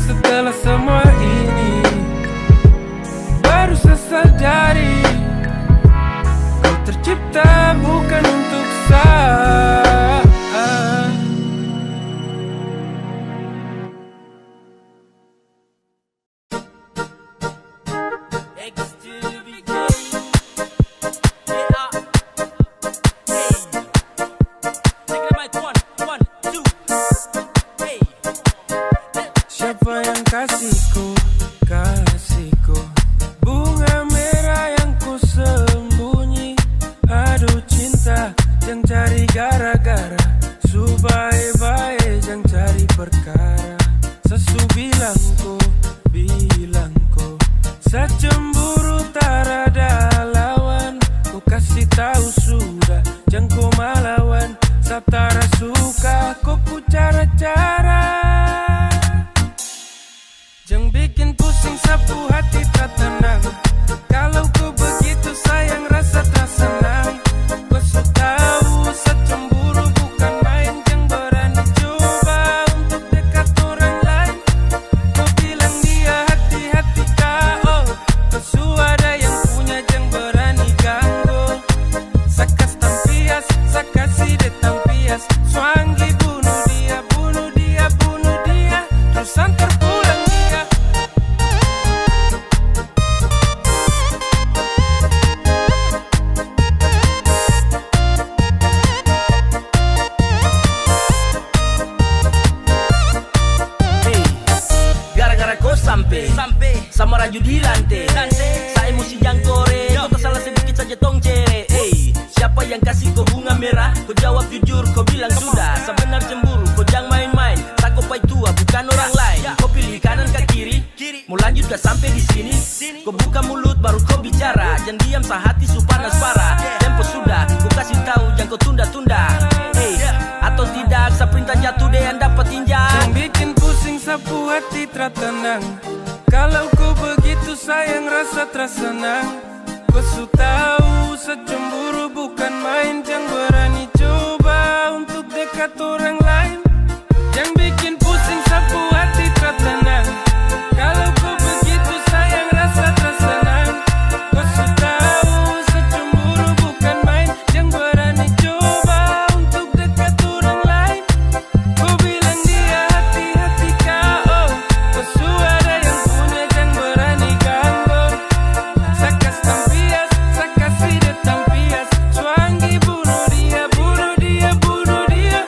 Setelah semua ini, baru sa sadari kau tercipta bukan untuk sa. X to the B J. Yeah. Hey. Check the mic. One, one, two. Hey. Siapa yang kasih ko, kasih ko bunga merah yang ko sembunyi? Aduh cinta, jang cari gara-gara. Su bae-bae, jang cari perkara. Sa su bilang ko, bilang ko, sa cemburu tarada lawan. Ko kasih tahu sudah, jang ko malawan. Sa tara suka ko pu cara-cara. Jang bikin pusing sa pu hati tra tenang. Kalau ko begitu sayang rasa tra senang. Ko su tahu sa cemburu bukan main, jang berani coba untuk dekat orang lain. Ko bilang dia hati-hati ka, oh. Ko su ada yang punya, jang berani ganggu. Sa kas tampias, sa kasih de tampias. Suanggi bunuh dia, bunuh dia, bunuh dia. Terus antar pulang dia. Hey, gara-gara ko sampe, sampe. Sa maraju di lante. Lante. Sa emosi jang kore. Yo. Ko ta salah sedikit saja tong cere. Hey, siapa yang kasih ko bunga merah? Ko jawab jujur, ko bilang sudah. Sa benar cemburu, ko jang main-main. Sa ko pai tua, bukan orang lain. Ya. Ko pilih kanan ka kiri. Kiri. Mo lanjut ka sampe di sini. Sini. Ko buka mulut, baru ko bicara. Jang diam, sa hati su panas parah. Tempo sudah, ko kasih tahu, jang ko tunda-tunda. Hey, atau tidak, sa perintah jatuh, de yang dapat injak. Jang bikin pusing sa pu hati tra tenang. Kalau ko begitu sayang rasa tra senang. Ko su tahu sa cemburu bukan main, jang berani coba untuk dekat orang lain. Jang bikin pusing sa pu hati tra tenang. Kalau ko begitu sayang rasa tra senang. Ko su tahu sa cemburu bukan main, jang berani coba untuk dekat orang lain. Ko bilang dia hati-hati ka, oh. Ko su ada yang punya, jang berani ganggu. Sa kas tampias, sa kasih de tampias. Suanggi bunuh dia, bunuh dia, bunuh dia.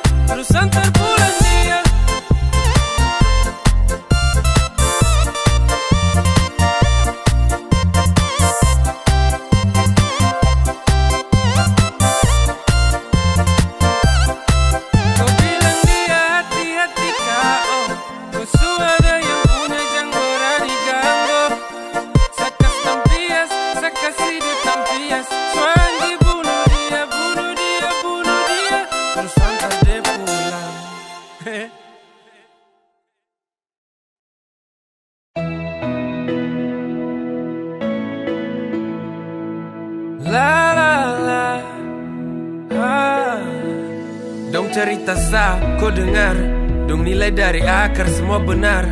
Cerita sa, ko dengar. Dong nilai dari akar semua benar.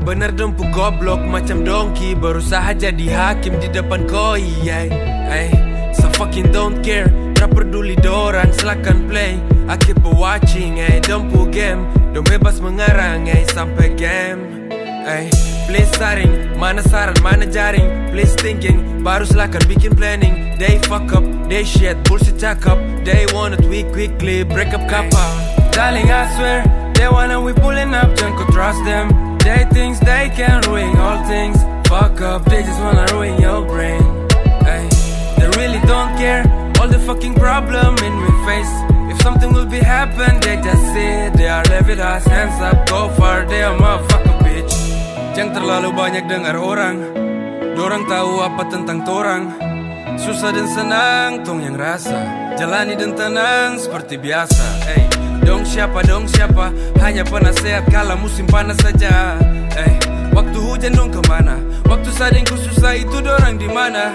Benar dong pu goblok macam dongki, berusaha jadi hakim di depan koi, yeah. Ay, so fucking don't care. Tra peduli dorang, silakan play. I keep watching, ay, dong pu game. Dong bebas mengarang, ay, sampai game. Ay, please saring, mana saran, mana jaring? Please thinking, baru silakan bikin planning. They fuck up, they shit, bullshit cakap. They want it, we quickly break up kapal. Darling, I swear, they wanna we pulling up, jangan kau trust them. They thinks they can ruin all things. Fuck up, they just wanna ruin your brain. Ay, they really don't care. All the fucking problem in we face. If something will be happen, they just say they are left with us, hands up, go far, they are motherfucker bitch. Jangan terlalu banyak dengar orang. Dorang tahu apa tentang torang? Susah dan senang, tong yang rasa. Jalani dan tenang seperti biasa. Ey, dong siapa, dong siapa? Hanya penasehat kala musim panas saja. Ey, waktu hujan dong kemana? Waktu sadengku susah itu dorang di mana?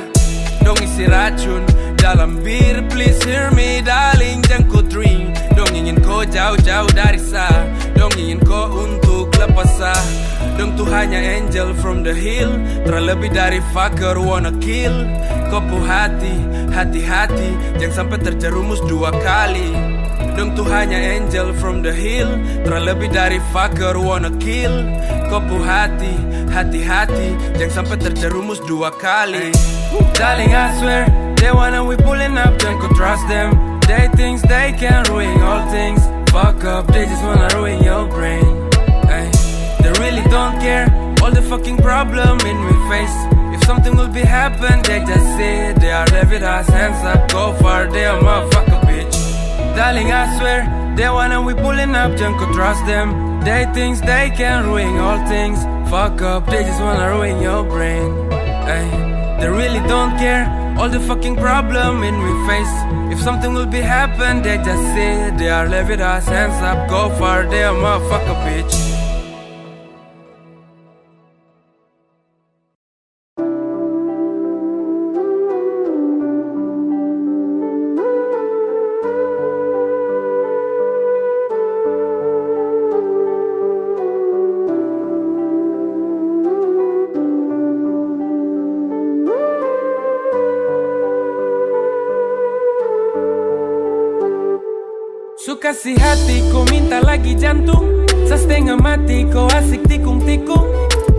Dong isi racun dalam bir, please hear me darling, jangan ko drink. Dong ingin ko jauh-jauh dari sa. Dong ingin ko untuk lepas sa. Dong tu hanya angel from the hill. Terlebih dari fucker wanna kill. Ko pu hati, hati-hati, jangan sampai terjerumus dua kali. Dong tu hanya angel from the hill. Terlebih dari fucker wanna kill. Ko pu hati, hati-hati, jangan sampai terjerumus dua kali. Darling, I swear, they wanna we pulling up, jangan ko trust them. They thinks they can ruin all things. Fuck up, they just wanna ruin your brain. Ay, they really don't care. All the fucking problem in we face. If something will be happen, they just say they are left with us, hands up, go far, they are motherfucker bitch. Darling, I swear, they wanna we pulling up, jangan ko trust them. They thinks they can ruin all things. Fuck up, they just wanna ruin your brain. Ay, they really don't care. All the fucking problem in we face. If something will be happen, they just say they are left with us, hands up, go far, they are motherfucker bitch. Su kasih hati ko minta lagi jantung. Sa setengah mati ko asik tikung-tikung.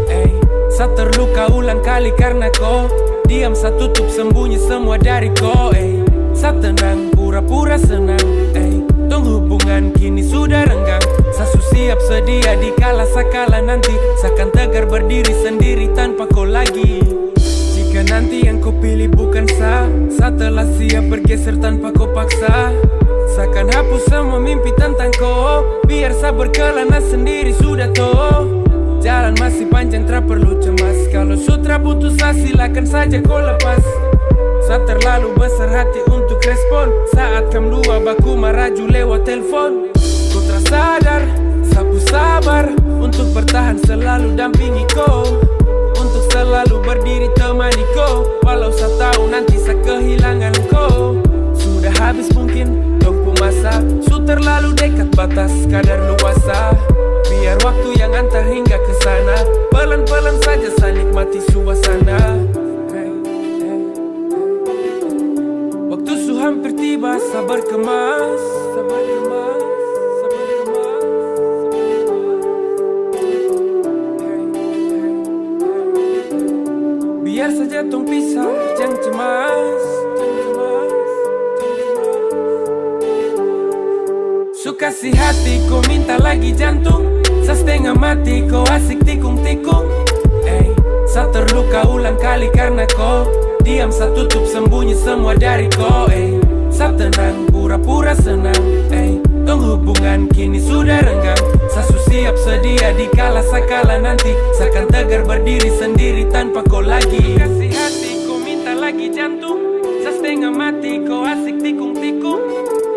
Ey, sa terluka ulang kali karna ko. Diam sa tutup sembunyi semua dari ko. Ey, sa tenang pura-pura senang. Ey, tong hubungan kini sudah renggang. Sa su siap sedia di kala sa kala nanti. Sa kan tegar berdiri sendiri tanpa ko lagi. Jika nanti yang ko pilih bukan sa, sa telah siap bergeser tanpa ko paksa. Sa kan hapus semua mimpi tentang ko, biar sa berkelana sendiri sudah to. Jalan masih panjang, tra perlu cemas. Kalau su tra butuh sa, silakan saja ko lepas. Sa terlalu besar hati untuk respon saat kam dua baku maraju lewat telepon. Ko tra sadar, sa pu sabar untuk bertahan selalu dampingi ko, untuk selalu berdiri temani ko, walau sa tahu nanti sa kehilangan ko. Sudah habis mungkin tong pu masa, su terlalu dekat batas kadar luasa. Biar waktu yang antar hingga ke sana, pelan-pelan saja sa nikmati suasana. Waktu su hampir tiba, sabar kemas, sabar kemas, sabar kemas, sabar kemas. Biar saja tong pisah, jang cemas, jang cemas, jang cemas. Su kasih hati ko minta lagi jantung, sa setengah mati ko asik tikung-tikung. Ey, sa terluka ulang kali karna ko. Diam sa tutup sembunyi semua dari ko. Ey, sa tenang pura-pura senang. Ey, tong hubungan kini sudah renggang. Sa su siap sedia di kala sa kala nanti. Sa kan tegar berdiri sendiri tanpa ko lagi. Kasih hati ko minta lagi jantung. Sa setengah mati ko asik tikung-tikung.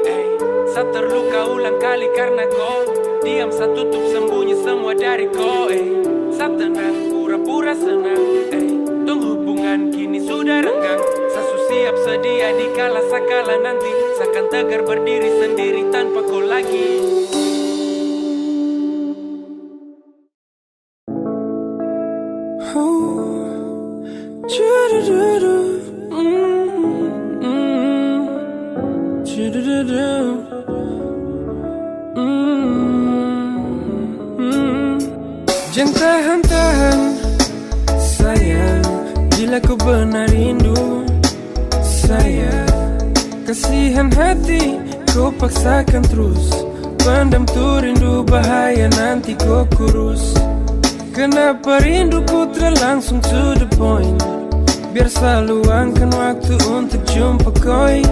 Ey, sa terluka ulang kali karna ko. Diam sa tutup sembunyi semua dari ko. Ey, sa tenang pura-pura senang. Ey, tong hubungan kini sudah renggang. Sa su Siap sedia dikala sakala nanti, seakan tegar berdiri sendiri tanpa kau lagi. Jangan tahan-tahan, sayang, bila kau benar rindu, sayang. Kasihan hati, kau paksakan terus. Pendam tu rindu, bahaya nanti kau kurus. Kenapa rinduku terlangsung to the point? Biar sa luangkan waktu untuk jumpa koi.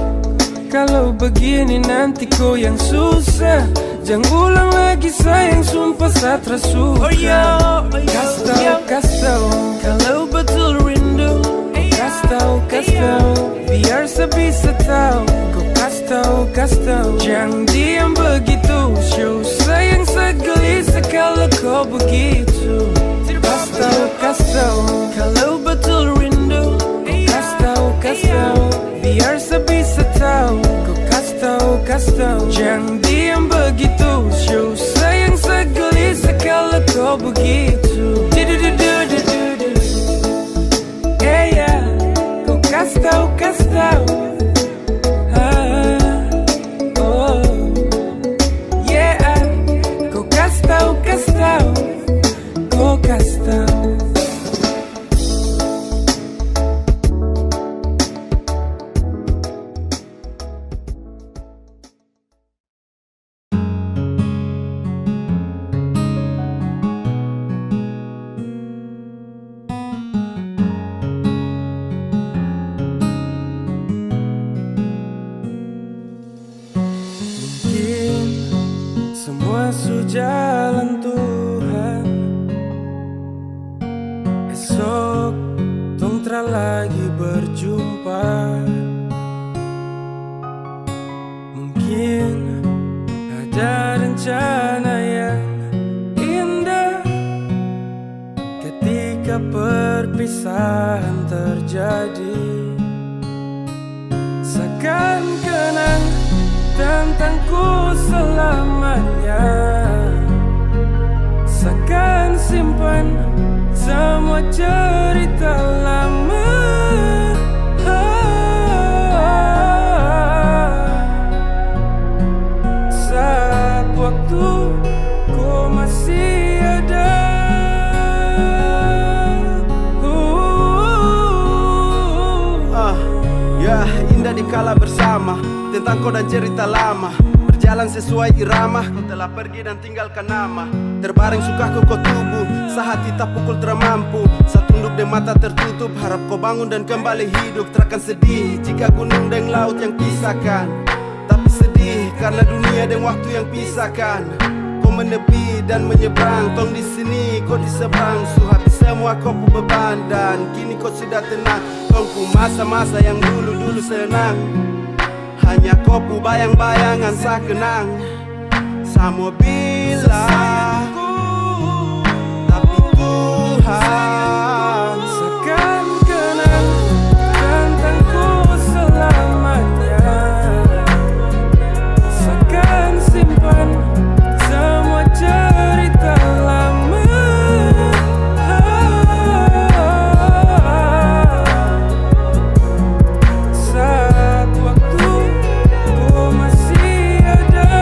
Kalau begini nanti kau yang susah. Jangan ulang lagi sayang, sumpah sa tra suka. Kas tau, kas tau, kalau betul rindu. Kas tau, kas tau, biar sa bisa tau. Kau kas tau, kas tau, jangan diam begitu. Show sayang sa gelisah kalau kau begitu. Kas tau, kas tau, kalau betul rindu. Kas tau, kas tau, biar sa bisa tau. Kau kas tau, kas tau, jangan diam begitu. Show sayang sa gelisah kalau kau begitu. Du-du-du-du-du-du-du. Eh, ya, kau kas tau, kas tau. Ah, oh. Yeah, kau kas tau, kas tau. Kau kas tau. Mungkin semua su jalan Tuhan, esok tong tra lagi berjumpa. Mungkin ada rencana yang indah ketika perpisahan terjadi. Sa akan kenang tentangku selamanya. Sa akan simpan semua cerita lama. Saat waktu ko masih ada. Ah, ya, indah dikala bersama. Tentang ko dan cerita lama, berjalan sesuai irama. Ko telah pergi dan tinggalkan nama. Terbaring suka ko, ko tubuh, sa hati tapukul tra mampu. Sa tunduk deng mata tertutup, harap ko bangun dan kembali hidup. Tra akan sedih jika gunung deng laut yang pisahkan, tapi sedih karena dunia deng waktu yang pisahkan. Ko menepi dan menyeberang, tong di sini, ko di seberang. Su habis semua ko pu beban dan kini ko sudah tenang. Tong pu masa-masa yang dulu-dulu senang, hanya ko pu bayang-bayangan sa kenang. Sa mo bilang, tapi Tuhan. Sa akan kenang tentangku selamanya. Sa akan simpan semua cerita lama. Saat waktu ko masih ada.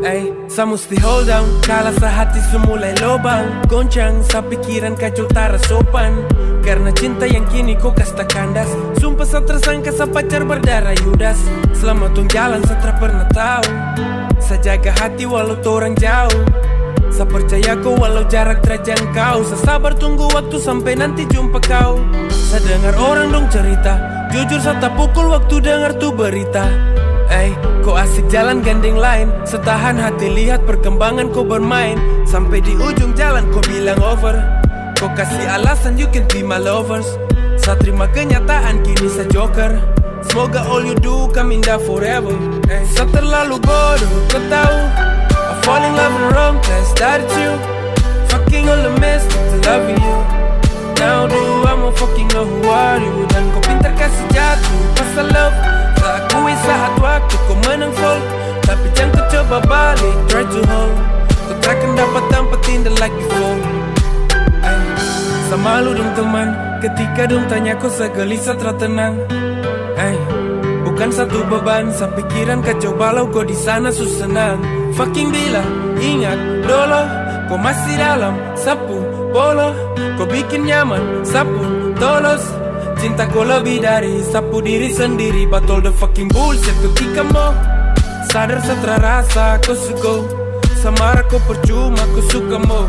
Ei, sa musti hold down. Kala sa hati su mulai lobang, goncang, sa pikiran kacau tara sopan. Karena cinta yang kini ko kas ta kandas. Sumpah sa tra sangka sa pacar berdarah Yudas. Selama tong jalan sa tra pernah tau. Sa jaga hati walau torang jauh. Sa percaya ko walau jarak terjangkau, sa sabar tunggu waktu sampai nanti jumpa kau. Sa dengar orang dong cerita, jujur sa tapukul waktu dengar tu berita. Ei, ko asik jalan gandeng lain, sa tahan hati lihat perkembangan ko bermain. Sampai di ujung jalan ko bilang over, ko kasih alasan you can be my lovers. Sa terima kenyataan kini sa joker. Semoga all you do come indah forever. Eh, sa terlalu bodoh, kau tahu. I fall in love in the wrong place, that it's you. Fucking all the mess, it's loving you. Now do I more fucking know who are you. Dan kau pintar kasih jatuh pasal love. Sa akui saat waktu kau menang fall, tapi jangan kau coba balik, try to hold. Kau takkan dapat tempat indah like before. Eh, sa malu dong teman, ketika dong tanya ko sa gelisah tra tenang. Ei, bukan satu beban, sa pikiran kacau balau ko di sana su senang. Fucking bila, ingat dolo, ko masih dalam sapu polo, ko bikin nyaman sapu tolos. Cinta ko lebih dari sapu diri sendiri, but all the fucking bullshit ketika mo sadar sa tra rasa ko su go. Sa marah ko percuma, ko suka mo.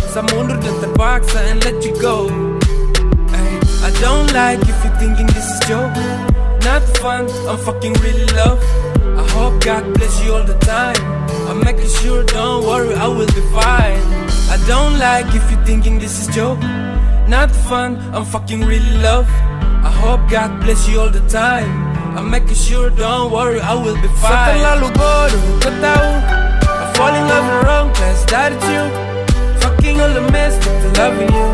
Sa mundur dan terpaksa and let you go. Ay, I don't like if you thinking this is joke. Not fun, I'm fucking really love. I hope God bless you all the time. I'm making sure, don't worry, I will be fine. I don't like if you thinking this is joke. Not fun, I'm fucking really love. I hope God bless you all the time. I'm making sure, don't worry, I will be fine. Sa terlalu bodoh, kau tahu. I fall in love in the wrong place, that it's you. Fucking all the mess, but loving you.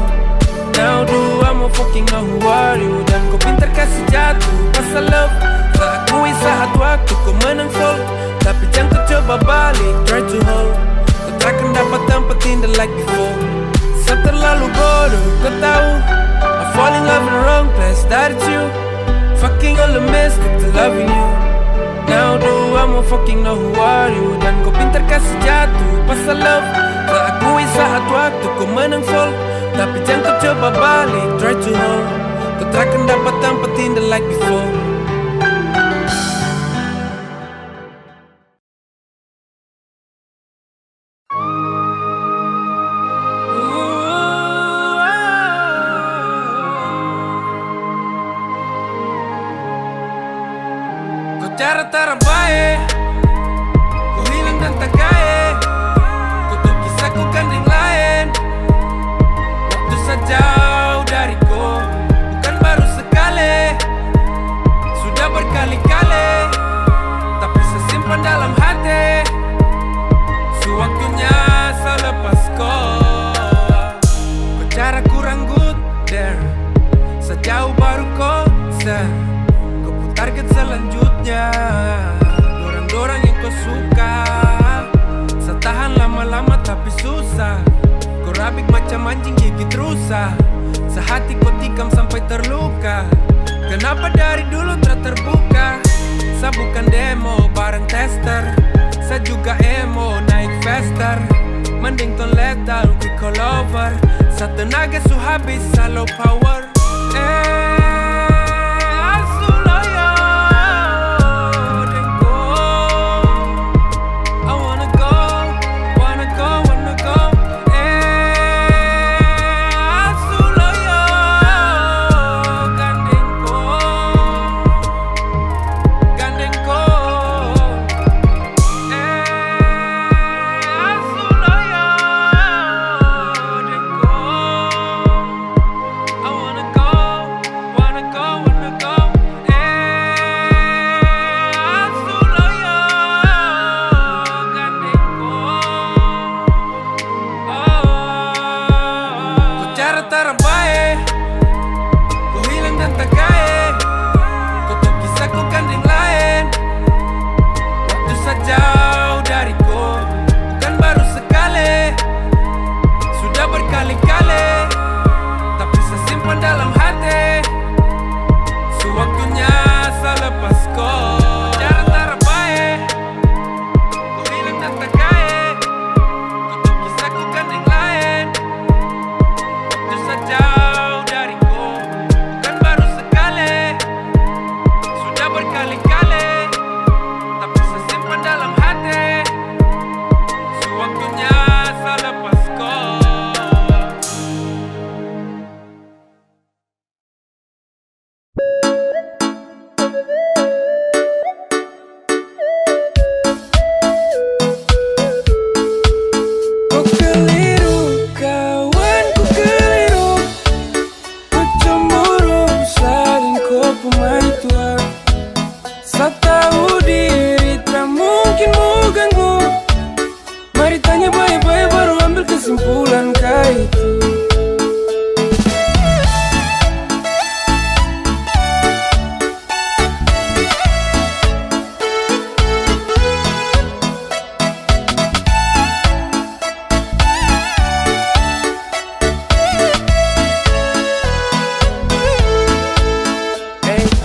Now do I more fucking know who are you. Dan kau pintar kasih jatuh pasal love. Sa akui saat waktu kau menang fall, tapi jangan kau coba balik, try to hold. Kau takkan dapat tempat indah like before. Sa terlalu bodoh, kau tahu. I fall in love in the wrong place, that it's you. Fucking all the mess, but loving you. Now do I more fucking know who are you. Dan kau pintar kasih jatuh pasal love. Sa akui saat waktu kau menang fall, tapi jangan kau coba balik, try to hold. Kau takkan dapat tempat indah like before. Ko cara tarabae, ko hilang dan tagae. Ko toki saku gandeng laen. Waktu sa jauh dari ko, bukan baru sekali, sudah berkali-kali, tapi sa simpan dalam hati. Sewaktunya sa lepas ko. Ko cara kurang good there. Sa jauh baru ko share. Ko pu target selanjutnya. Dorang-dorang yang ko suka. Sa tahan lama-lama tapi susah. Ko rabik macam anjing gigit rusa. Sa hati ko tikam sampai terluka. Kenapa dari dulu tra terbuka? Sa bukan demo bareng tester. Sa juga emo naik faster. Mending tong lethal, quick all over. Sa tenaga su habis, sa low power. Eh, asu loyo deng ko. I wanna go, wanna go, wanna go. Eh, asu loyo gandeng ko, gandeng ko. Eh, asu loyo deng ko. I wanna go, Kesimpulan ka itu.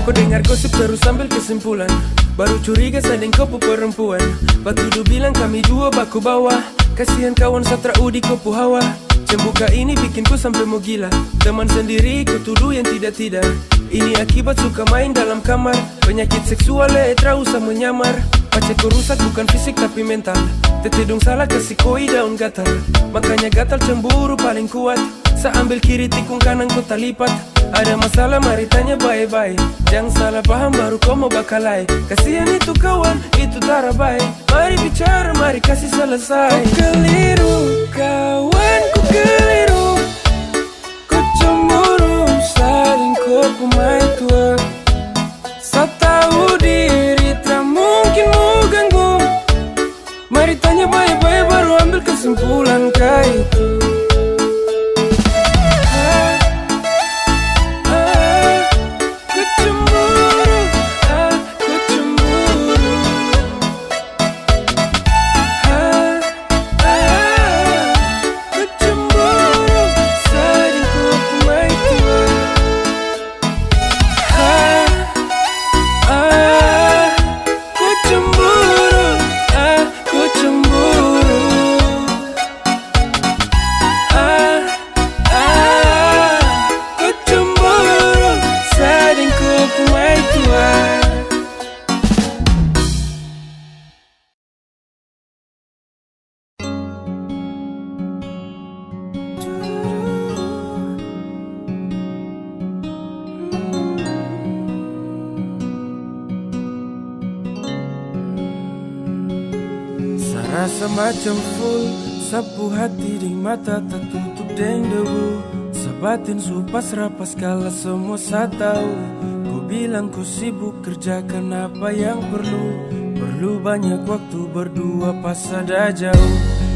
Ko dengar gosip terus ambil kesimpulan. Baru curiga sa deng ko pu perempuan. Batudu bilang kami dua baku bawa. Kasihan kawan Satra Udi ko pu hawa. Cembuka ini bikin ku sampe mo gila. Teman sendiri ko tuduh yang tidak-tidak. Ini akibat suka main dalam kamar. Penyakit seksual eh trau sa menyamar. Pace ko rusak bukan fisik tapi mental. Tete dong salah kasi koi daun gatal. Makanya gatal cemburu paling kuat. Sa ambil kiri tikung kanan ko talipat. Ada masalah mari tanya bae-bae. Jang salah paham baru ko mo bakalae. Kasihan itu kawan, itu tara bae. Mari bicara, mari kasi selesai. Ko keliru kawan, ko keliru. Ko cemburu sa deng ko pu maitua. Sa tau diri tra mungkin mo ganggu. Mari tanya bae-bae baru ambil kesimpulan ka itu. Ah, ah, ku cemburu, ah, ku cemburu. Ah, ah, ku cemburu, sa deng ko pu maitua. Ah, ah, ku cemburu, ah, ku cemburu. Ah, ah, ku cemburu, sa deng ko pu maitua. Sa rasa macam full, sa pu hati deng mata tatutup deng debu. Sa batin su pasrah pas kala semua sa tau. Ko bilang ko sibuk kerjakan apa yang perlu. Perlu banyak waktu berdua pas ada jauh.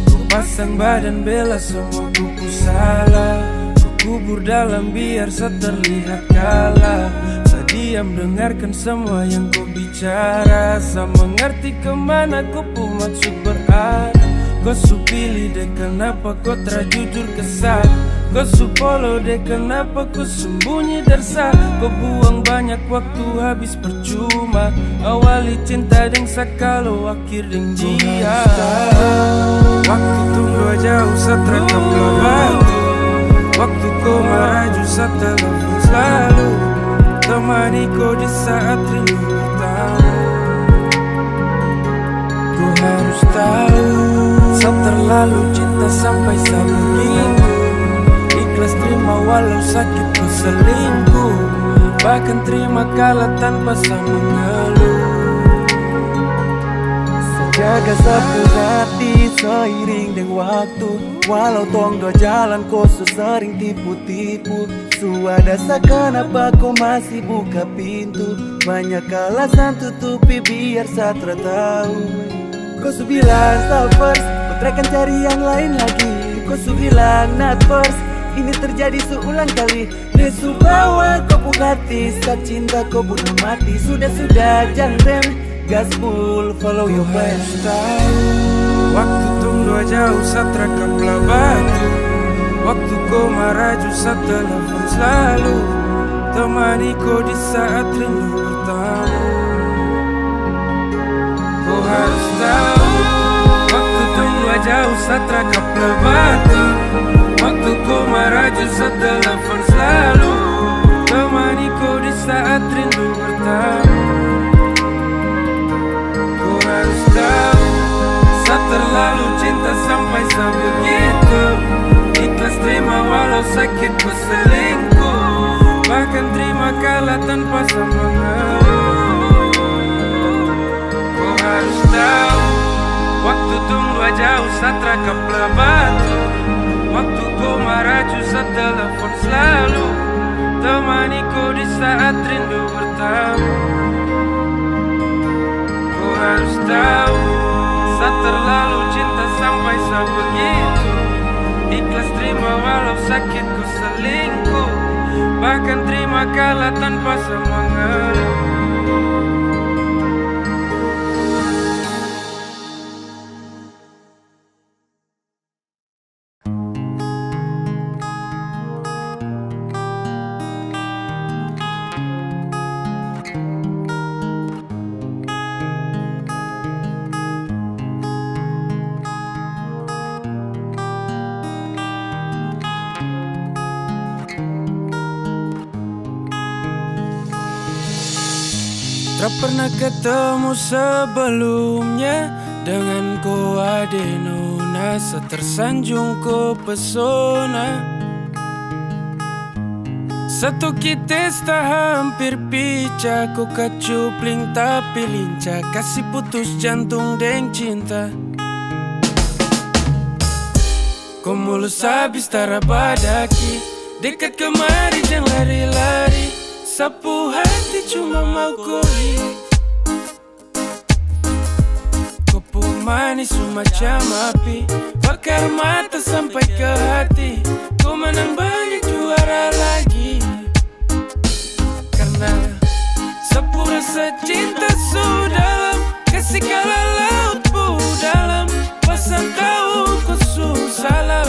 Ko pasang badan bela semua ko pu salah. Ko kubur dalam biar sa terlihat kalah. Sa diam dengarkan semua yang ko bicara. Sa mengerti kemana ko pu maksud berada. Ko su pilih de kenapa ko tra jujur ke sa. Ko su follow de kenapa ko sembunyi dari sa. Ko buang banyak waktu habis percuma. Awali cinta deng sa kalo akhir deng dia. Waktu tong dua jauh sa tra kapla batu. Waktu ko maraju sa telepon selalu. Temani ko di saat rindu pertama. Ko harus tahu, sa terlalu cinta sampai sa begitu. Ikhlas terima walau sakit ko selingkuh. Bahkan terima kalah tanpa sa mengeluh. Sa jaga sa pu hati seiring deng waktu. Walau tong dua jalan ko su sering tipu-tipu. Su ada sa kenapa ko masih buka pintu. Banyak alasan tutupi biar sa tra tahu. Ko su bilang stop first, ko tra akan cari yang lain lagi. Ko su bilang not first, ini terjadi seulang kali. De su bawa ko pu hati, sa cinta ko bunuh mati. Sudah-sudah jang rem, gas full, follow your plan. Waktu tong dua jauh sa tra kapla batu. Waktu ko maraju sa telepon selalu. Temani ko di saat rindu bertamu. Ko harus tahu, waktu tong dua jauh sa tra kapla batu. Waktu ko maraju sa telepon selalu. Temani ko di saat rindu bertamu. Ko harus tahu, sa terlalu cinta sampai sa begitu. Ikhlas terima walau sakit ko selingkuh. Bahkan terima kalah tanpa sa mengeluh. Ko harus tahu, waktu tong dua jauh sa tra kapla batu. Waktu ko maraju sa telepon selalu. Temani ko di saat rindu bertamu. Ko harus tahu, sa terlalu cinta sampai sa begitu. Ikhlas terima walau sakit ku selingkuh, bahkan terima kalah tanpa semangat. Tra pernah ketemu sebelumnya, dengan ko ade nona, sa tersanjung ko pesona. Satu kites ta hampir picah, ko kacupling tapi lincah, kasi putus jantung deng cinta. Ko mulus habis tara badaki, dekat kemari jang lari-lari, sapu hati cuma mau koi. Ko pu manis su macam api, bakar mata sampai ke hati, ko menang banyak juara lagi. Karena sapu rasa cinta su dalam, kasi kalah laut pu dalam, pas sa tau ko su salah.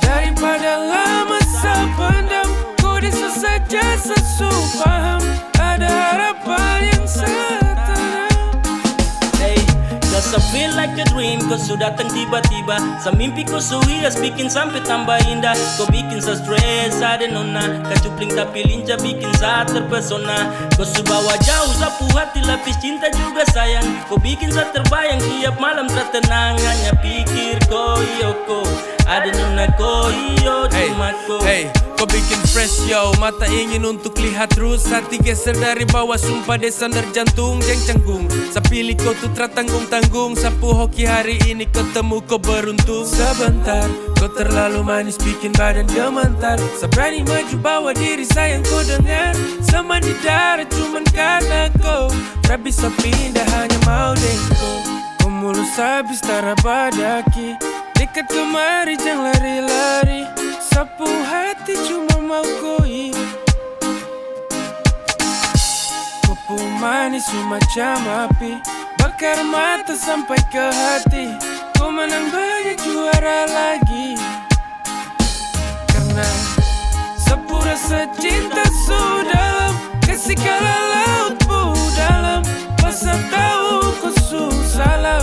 Daripada lama sa pendam, ko desa saja sa su paham, ada harapan yang sa tanam. Hey, just I feel like a dream, ko su datang tiba-tiba. Sa mimpi ko su hias, bikin sampe tambah indah. Ko bikin sa stres, ade nona. Kacupling tapi lincah, bikin sa terpesona. Ko su bawa jauh, sapu hati, lapis cinta juga sayang. Ko bikin sa terbayang, tiap malam tra tenang, hanya pikir ko, iyo ko. Ade nona ko, iyo, hey, cuma ko. Hey, ko bikin fresh, yo. Mata ingin untuk lihat terus, hati geser dari bawah, sumpah de sandar jantung deng canggung. Sa pilih ko tu tra tanggung-tanggung, sapu hoki hari ini ketemu ko beruntung. Sebentar, ko terlalu manis bikin badan gemetar. Sa berani maju bawa diri sayang ko dengar. Sa mandi darah cuman karena ko, tra bisa pindah hanya mau deng ko. Ko mulus habis tara badaki, dekat kemari jang lari-lari, sapu hati cuma mau koi. Ko pu manis su macam api, bakar mata sampai ke hati, ko menang banyak juara lagi. Karena sapu rasa cinta su dalam, kasi kalah laut pu dalam, pas sa tau ko su salah.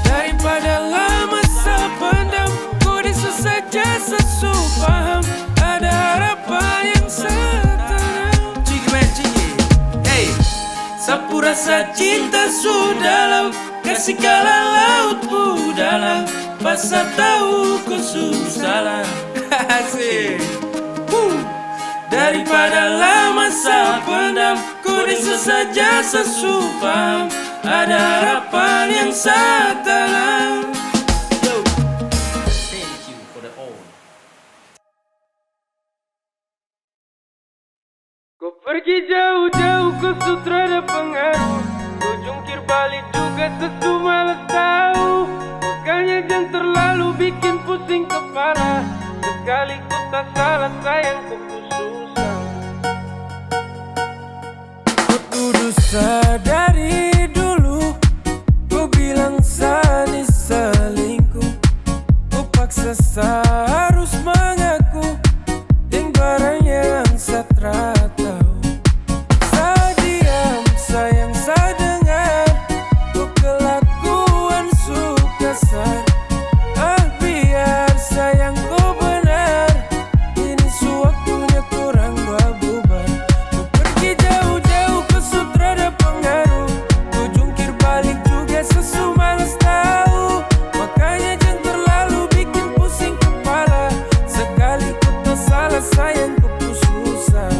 Daripada lama sa pendam, ko desa saja sa su paham, ada harapan yang sa tanam. Chiki man, chiki. Hey, sapu rasa cinta su dalam, kasi kalah laut pu dalam, pas sa tau ko su salah. Asik. Huh. Daripada lama sa pendam, ko desa saja sa su paham, ada harapan yang sa tanam. Yo. Thank you for the all. Ko pergi jauh-jauh, ko su trada pengaruh. Ko jungkir balik juga, sa su malas tau. Makanya jang terlalu bikin pusing kepala. Sekali ko ta salah, sayang, ko pu susah. Ko tuduh sa dari dulu, ko bilang sa ni selingkuh. Ko paksa sa harus mengaku deng barang yang sa tra tau. Sa diam, sayang, sa dengar, ko kelakuan su kasar. Ah, biar, sayang, ko benar, ini su waktunya torang dua bubar. Ko pergi jauh-jauh, ko su trada pengaruh. Ko jungkir balik juga, sa su malas tau. Makanya jang terlalu bikin pusing kepala. Sekali ko ta salah, sayang, ko pu susah.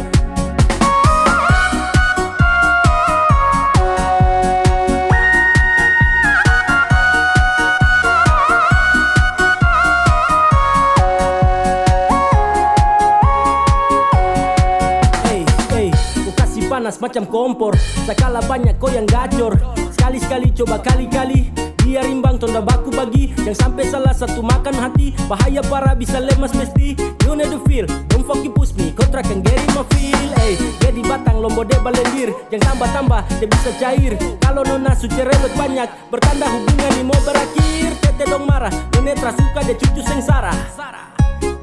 Hey, hey, ko kasi panas macam kompor. Sa kalah banyak, ko yang gacor. Kali-kali coba kali-kali, biar imbang, tong da baku bagi. Jang sampe salah satu makan hati, bahaya parah, bisa lemas besti. You know the feel, don't fucking push me, kau tra akan geri ma feel. Ey, jadi batang lombo de balendir, jang tambah-tambah, de bisa cair. Kalo nona su cerewet banyak, bertanda hubungan ni mau berakhir. Tete dong marah, nona tra suka, de cucu sengsara.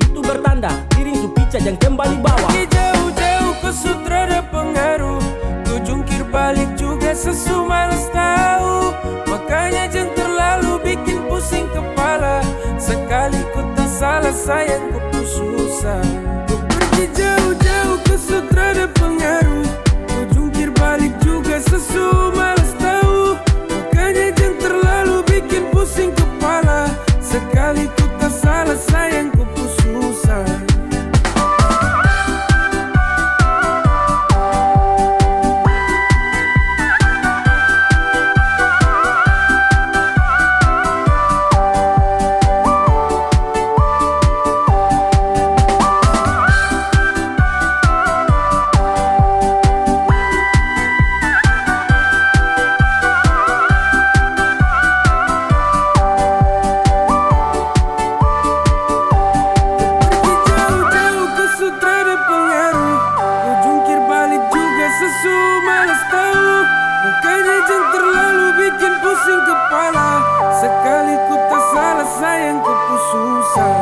Itu bertanda piring su pica, jang kembali bawah. Pergi jauh-jauh, ko su tra ada pengaruh. Ko jungkir balik juga, sa su malas tahu. Makanya jang terlalu bikin pusing kepala. Sekali ko ta salah, sayang, ko pu susah. Ko pergi jauh-jauh, ko su tra ada pengaruh. Ko jungkir balik juga, sa su malas tahu. Makanya jang terlalu bikin pusing kepala. Sekali ko ta salah, sayang, ko pu susah. Pergi jauh-jauh, ko su tra ada pengaruh. Ko jungkir balik juga, sa su malas tahu. Makanya jang terlalu bikin pusing kepala. Sekali ko ta salah, sayang, ko pu susah.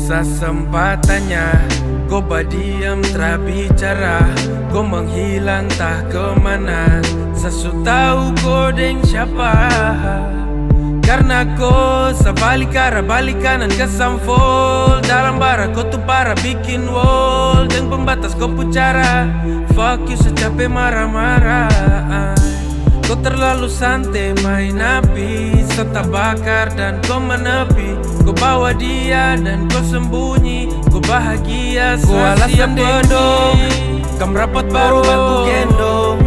Sa sempat tanya, ko badiam tra bicara, ko menghilang tah kemana? Sa su tahu ko deng siapa. Karna ko sa balik arah, balik kanan, kasam fold dalam bara, ko tu para bikin wall deng pembatas ko pu cara. Fuck you, sa cape marah-marah. Ko terlalu sante main api, sa tabakar dan ko menepi. Ko bawa dia dan ko sembunyi, ko bahagia, ko sa alasan siap deng pedong. Kam rapat baru baku gendong,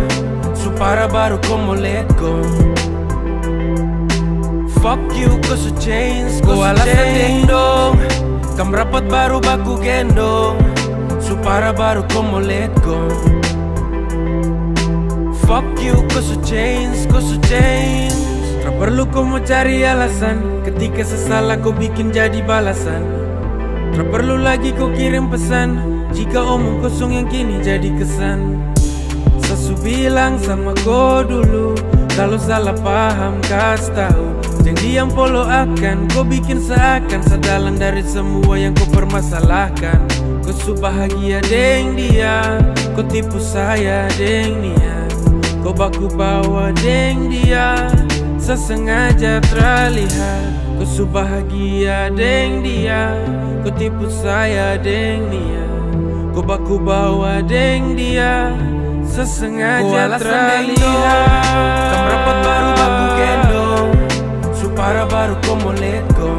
su para baru ko mo let go. Fuck you, ko su change, ko alasan deng dong. Kam rapat baru baku gendong, su para baru ko mo let go. Fuck you, ko su change, ko su change. Tra perlu ko mo cari alasan, ketika sa salah ko bikin jadi balasan. Tra perlu lagi ko kirim pesan, jika omong kosong yang kini jadi kesan. Sa su bilang sama ko dulu, kalo salah paham kas tahu. Jang diam polo akan, ko bikin seakan sa dalang dari semua yang ko permasalahkan. Ko su bahagia deng dia, ko tipu saya deng niat. Ko baku bawa deng dia, sa sengaja tra lihat. Ko su bahagia deng dia, ko tipu saya deng niat. Ko baku bawa deng dia, sa sengaja tra lihat. Kam rapat baru baku gendong, su para baru ko mo let go.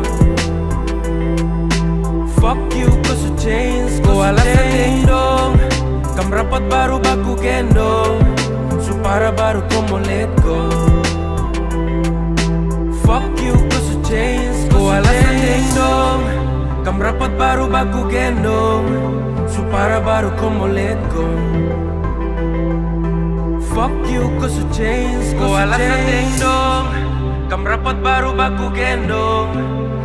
Fuck you, ko su change, ko alasan deng dong. Kam rapat baru baku gendong, su para baru ko mo let go. Fuck you, ko su change, ko alasan deng dong. Kam rapat baru baku gendong, su para baru ko mo let go. Fuck you, ko su change, ko alasan deng dong. Kam rapat baru baku gendong,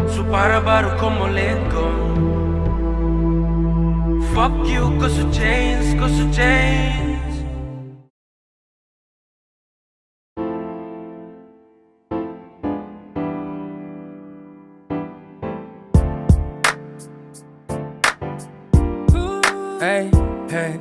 su para baru ko mo let go. Fuck you, ko su change, ko su change. Hey, hey.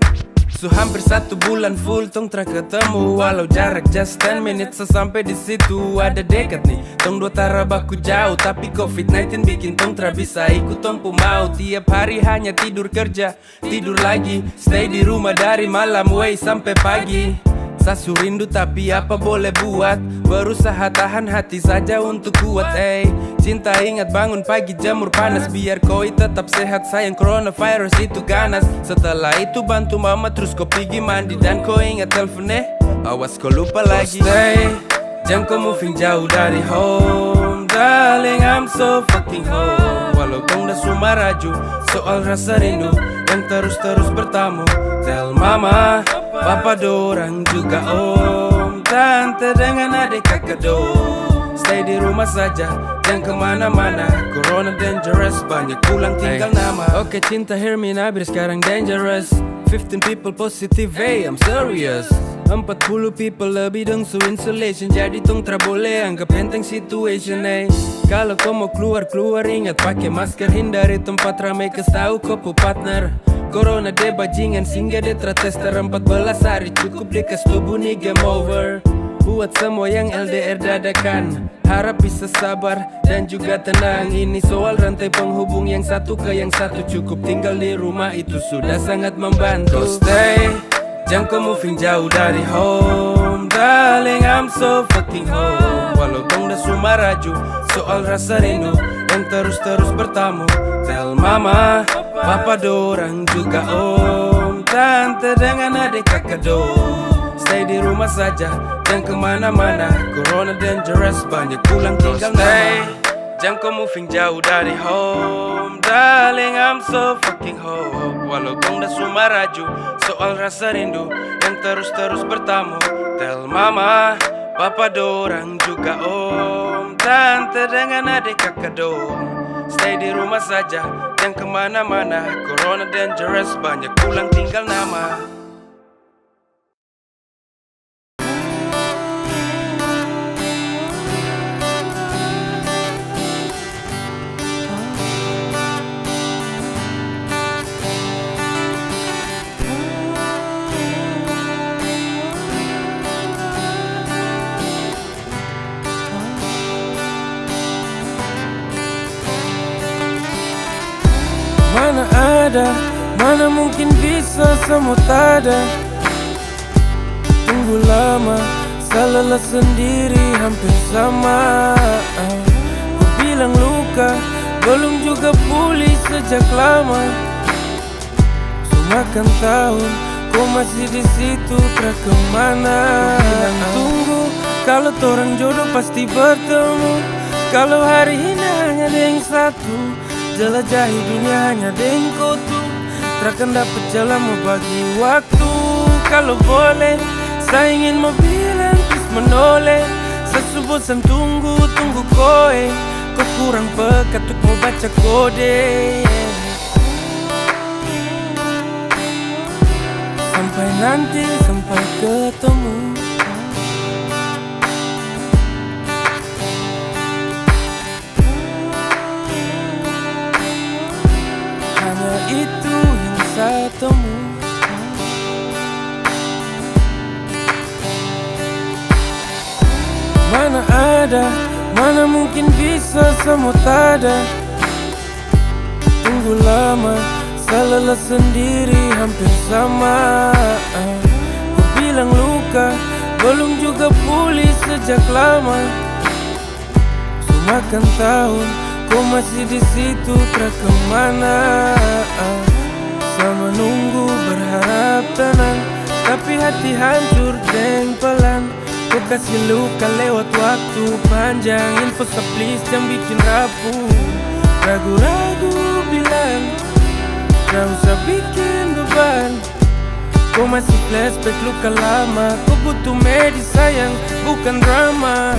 Su hampir satu bulan full tong tra ketemu. Walau jarak just ten minutes sa sampe di situ. Ada dekat ni, tong dua tara baku jauh, tapi covid nineteen bikin tong tra bisa ikut tong pu mau. Tiap hari hanya tidur kerja, tidur lagi, stay di rumah dari malam, wey, sampe pagi. Sa su rindu tapi apa boleh buat, berusaha tahan hati saja untuk kuat, ey. Cinta ingat bangun pagi jemur panas, biar koi tetap sehat sayang, coronavirus itu ganas. Setelah itu bantu mama terus ko pigi mandi dan ko ingat telepon, eh, awas ko lupa lagi. Stay Jang ko moving jauh dari home, darling, I'm so fucking home. Walau tong da su maraju soal rasa rindu yang terus-terus bertamu. Tell mama, papa, dorang juga om, tante dengan adik, kakak dong. Stay di rumah saja, jang kemana-mana. Corona dangerous, banyak pulang tinggal nama. Oke, cinta, hear me now, biar sekarang dangerous. Fifteen people positive, hey, I'm serious. Empat puluh people lebih dong su insulation, jadi tong tra boleh anggap enteng situation, eh. Kalau ko mau keluar, keluar, ingat pakai masker, hindari tempat ramai, kasih tahu ko pu partner. Corona de bajingan, sehingga de tra tester, empat belas hari cukup, de kasih tubuh ni game over. Buat semua yang L D R dadakan, harap bisa sabar dan juga tenang. Ini soal rantai penghubung yang satu ke yang satu, cukup tinggal di rumah itu sudah sangat membantu. Kau stay, jang ko moving jauh dari home, darling, I'm so fucking home. Walau tong da su maraju soal rasa rindu yang terus-terus bertamu. Tell mama, papa, dorang juga om, tante dengan adik, kakak dong. Stay di rumah saja, jang kemana-mana. Corona dangerous, banyak pulang tinggal nama. Jang ko moving jauh dari home, darling, I'm so fucking home. Walau tong da su maraju soal rasa rindu yang terus-terus bertamu. Tell mama, papa, dorang juga om, tante dengan adik, kakak dong. Stay di rumah saja, jang kemana-mana. Corona dangerous, banyak pulang tinggal nama. Mana ada, mana mungkin bisa semua tada. Tunggu lama, sa lelah sendiri hampir sama. Ku bilang luka, belum juga pulih sejak lama. Su makan tahun, ko masih di situ, tra kemana. Bilang tunggu, kalau torang jodoh pasti bertemu. Kalau hari ini hanya ada yang satu, jelajahi dunia hanya deng ko tu. Tra akan dapat jalan mau bagi waktu. Kalau boleh, sa ingin mau bilang please menoleh. Sa su bosan tunggu, tunggu koe. Ko kurang peka tuk mau baca kode. Sampai nanti, sampai ketemu. Hanya itu yang sa temu. Mana ada, mana mungkin bisa semua tada. Tunggu lama, sa lelah sendiri hampir sama. Ku bilang luka, belum juga pulih sejak lama. Su makan tahun, ko masih di situ, tra kemana. Sa menunggu, berharap tenang, tapi hati hancur deng pelan. Ko kasih luka lewat waktu panjang. Info sa please jang bikin rapuh. Ragu-ragu bilang, tra usah bikin beban. Ko masih flashback luka lama. Ko butuh medis sayang, bukan drama.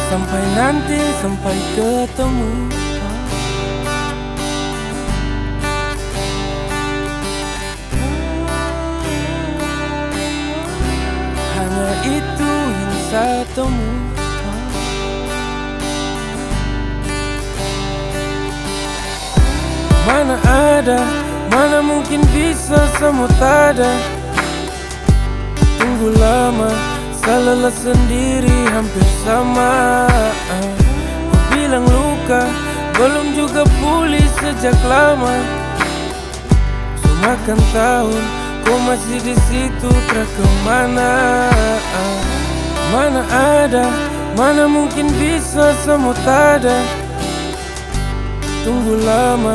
Sampai nanti, sampai ketemu. Hanya itu yang sa temu. Mana ada, mana mungkin bisa semua tada. Tunggu lama, sa lelah sendiri hampir sama. Ku bilang luka, belum juga pulih sejak lama. Su makan tahun, ko masih di situ, tra kemana. Mana ada, mana mungkin bisa semua tada. Tunggu lama,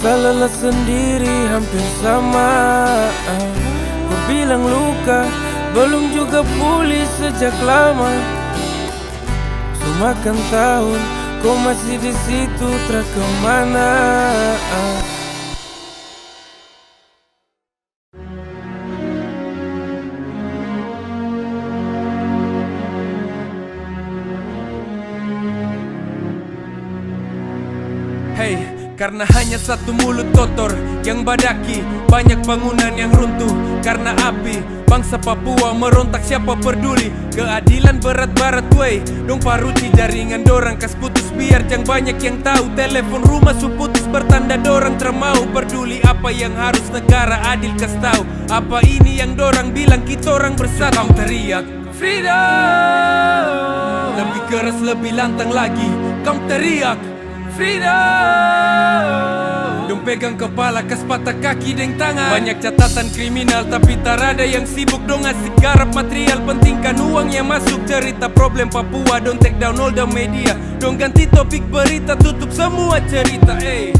sa lelah sendiri hampir sama. Ku bilang luka, Belum juga pulih sejak lama. Su makan tahun, ko masih di situ, tra kemana. Hey, karena hanya satu mulut kotor yang badaki, banyak bangunan yang runtuh karena api. Bangsa Papua merontak, siapa peduli? Keadilan berat-berat, wey. Dong paruci jaringan, dorang kas putus, biar jang banyak yang tahu. Telepon rumah su putus, bertanda dorang tra mau peduli. Apa yang harus negara adil kas tahu? Apa ini yang dorang bilang kitorang bersatu? Kam teriak freedom, lebih keras, lebih lantang lagi. Kam teriak freedom. Dong pegang kepala, kas patah kaki deng tangan. Banyak catatan kriminal, tapi tarada yang sibuk. Dong asik garap material, pentingkan uang yang masuk. Cerita problem Papua, dong take down all the media. Dong ganti topik berita, tutup semua cerita, eh.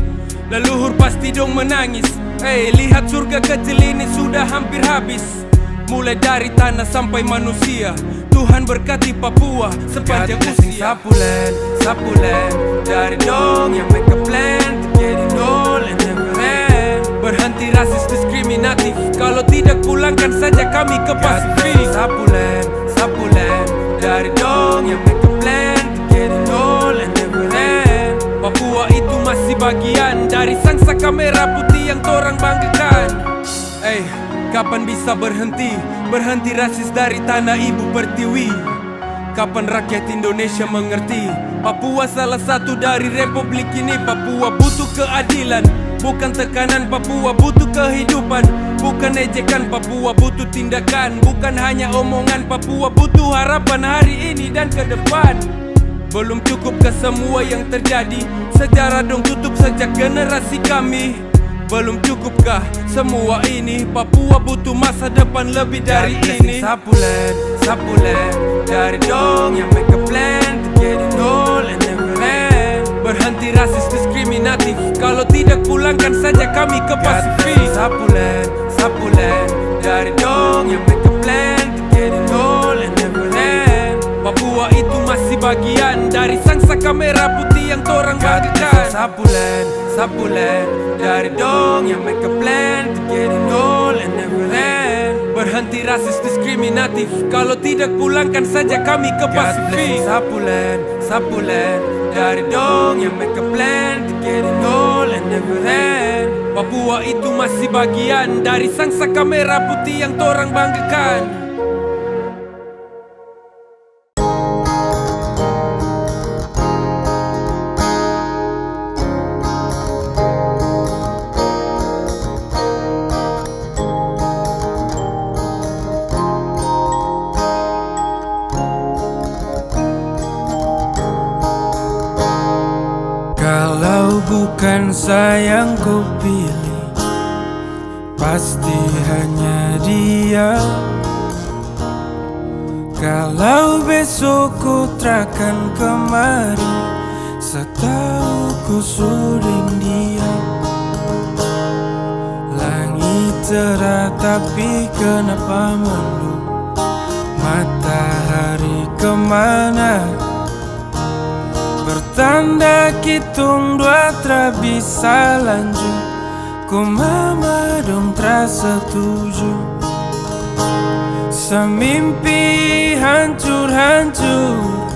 Leluhur pasti dong menangis, eh. Lihat surga kecil ini sudah hampir habis. Mulai dari tanah sampai manusia, Tuhan berkati Papua sepanjang usia. Sapulen, sapulen, dari dong yang make a plan to get it all and never end. Berhenti rasis diskriminatif, kalau tidak pulangkan saja kami ke Pasifik. Sapulen, sapulen, dari dong yang make a plan to get it all and never end. Papua itu masih bagian dari sangsaka merah putih yang torang banggakan. Eh, kapan bisa berhenti? Berhenti rasis dari tanah ibu pertiwi. Kapan rakyat Indonesia mengerti? Papua salah satu dari republik ini. Papua butuh keadilan, bukan tekanan. Papua butuh kehidupan, bukan ejekan. Papua butuh tindakan, bukan hanya omongan. Papua butuh harapan hari ini dan ke depan. Belum cukup ke semua yang terjadi? Sejarah dong tutup sejak generasi kami. Belum cukupkah semua ini? Papua butuh masa depan lebih dari ini. Sapulen, sapulen, dari dong yang make a plan to get it all and never end. Berhenti rasis diskriminatif, kalau tidak pulangkan saja kami ke Pasifik. Sapulen, sapulen, dari dong yang make a plan to get it all and never end. Papua itu masih bagian dari sangsaka merah putih yang torang banggakan. Sapulen, sapulen, dari dong yang make a plan to get it all and never end. Berhenti rasis diskriminatif, kalau tidak pulangkan saja kami ke Pasifik. Sapulen, sapulen, dari dong yang make a plan to get it all and never end. Papua itu masih bagian dari sangsaka merah putih yang torang banggakan. Kalau bukan saya yang kau pilih, pasti hanya dia. Kalau besok kau trakan kemari, sa tahu kau su deng dia. Langit cerah tapi kenapa mendung? Matahari kemana? Bertanda kitong dua tra bisa lanjut. Ko mama dong tra setuju. Sa mimpi hancur-hancur,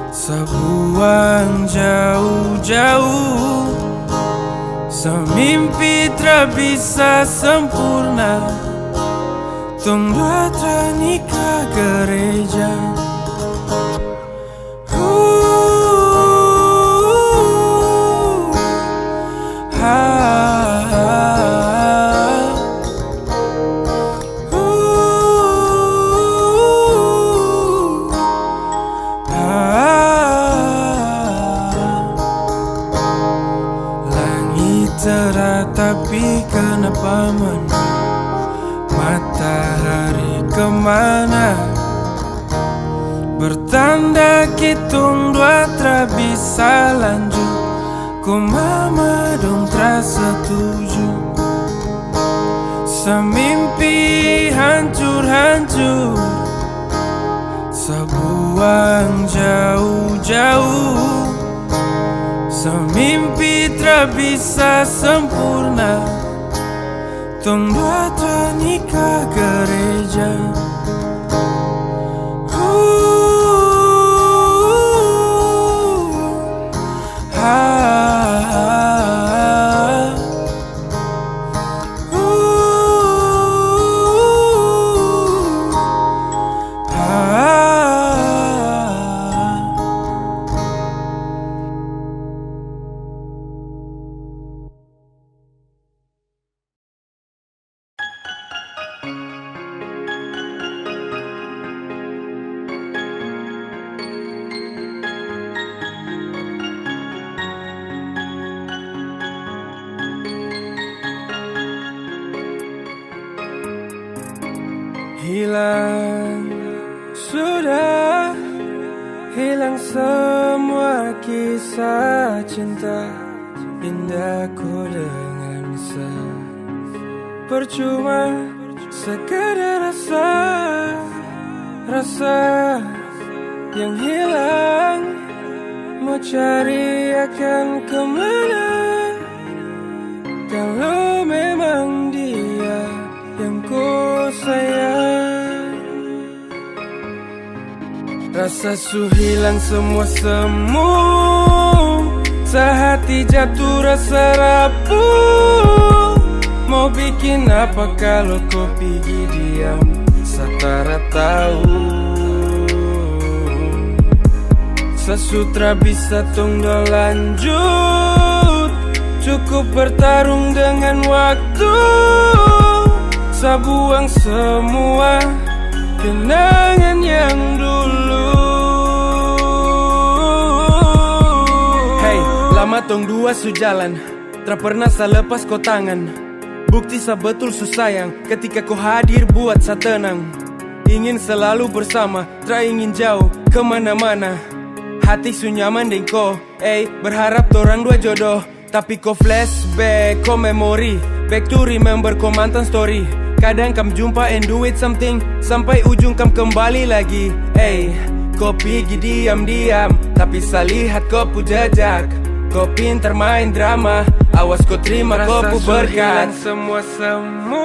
sa buang jauh-jauh. Sa mimpi tra bisa sempurna, tong dua tra nikah gereja. Langit cerah tapi kenapa mendung? Matahari kemana? Bertanda kitong dua tra bisa lanjut. Ko mama dong tra setuju. Semimpi hancur-hancur, sebuang jauh-jauh. Semimpi tra bisa sempurna, tong dua tra nikah gereja. Uh, ha, ha, ha. Hilang, sudah hilang semua kisah cinta indahku dengan sa. Percuma sekadar rasa, rasa yang hilang, mau cari akan kemana? Kalau memang dia yang ku sayang. Rasa su hilang semua-semua, sahati jatuh rasa rapuh. Mau bikin apa kalau ko pigi diam, sa tra tahu. Sa su tra bisa tong dua lanjut, cukup bertarung dengan waktu. Sa buang semua kenangan yang dulu. Hey, lama tong dua su jalan, tra pernah sa lepas ko tangan. Bukti sa betul su sayang ketika ko hadir buat sa tenang. Ingin selalu bersama, tra ingin jauh kemana-mana. Hati su nyaman deng ko, ei, berharap torang dua jodoh. Tapi ko flashback, ko memori, back to remember ko mantan story. Kadang kam jumpa and do it something, sampai ujung kam kembali lagi. Ey, ko pigi diam-diam, tapi sa lihat ko pu jejak. Ko pintar main drama, awas ko terima ko pu berkat. Semua-semua,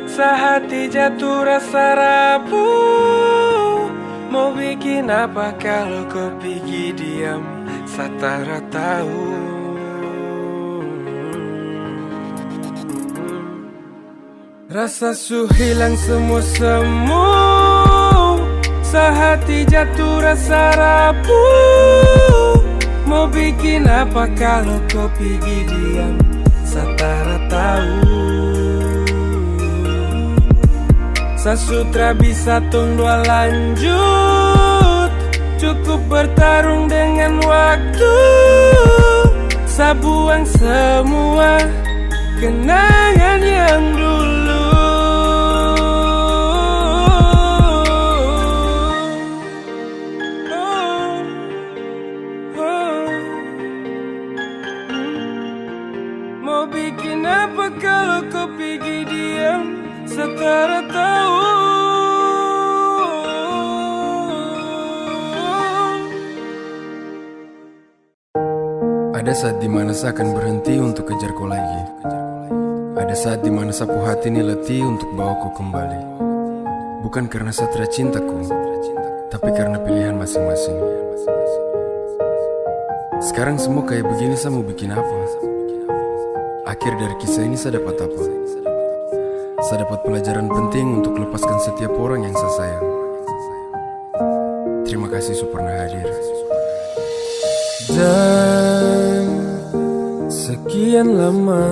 sahati jatuh rasa rapuh. Mau bikin apa kalau ko pigi diam, sa tra tahu. Rasa su hilang semua-semua, sahati jatuh rasa rapuh. Mau bikin apa kalau ko pigi diam, sa tra tahu. Sa su tra bisa tong dua lanjut, cukup bertarung dengan waktu. Sa buang semua kenangan yang dulu. Oh, oh. Mau bikin apa kalau ko pigi diam, sa tra tahu. Ada saat di mana sa akan berhenti untuk kejar ko lagi. Ada saat di mana sa pu hati ni letih untuk bawa ko kembali. Bukan karena sa tra cinta ko, tapi karena pilihan masing-masing. Sekarang semua kayak begini, sa mau bikin apa? Akhir dari kisah ini sa dapat apa? Sa dapat pelajaran penting untuk lepaskan setiap orang yang sa sayang. Terima kasih su pernah hadir. Dan sekian lama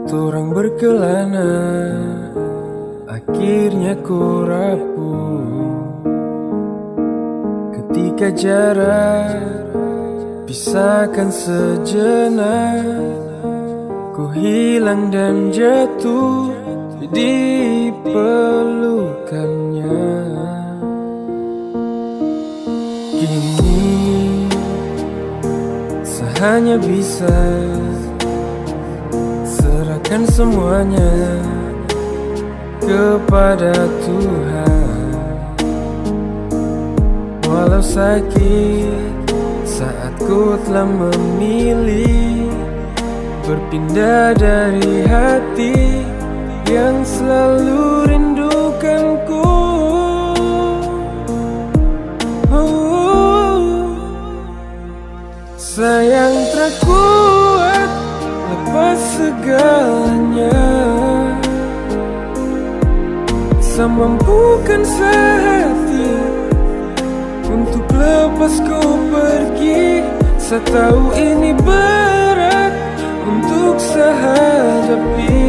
torang berkelana, akhirnya ko rapuh. Ketika jarak pisahkan sejenak, ko hilang dan jatuh di pelukannya. Kini sa hanya bisa serah Dan semuanya kepada Tuhan. Walau sakit saat ku telah memilih berpindah dari hati yang selalu rindukanku. Oh. Sayang tak kuat lepas segalanya. Sa mampukan sehati untuk lepas kau pergi. Sa tahu ini berat untuk sa hadapi.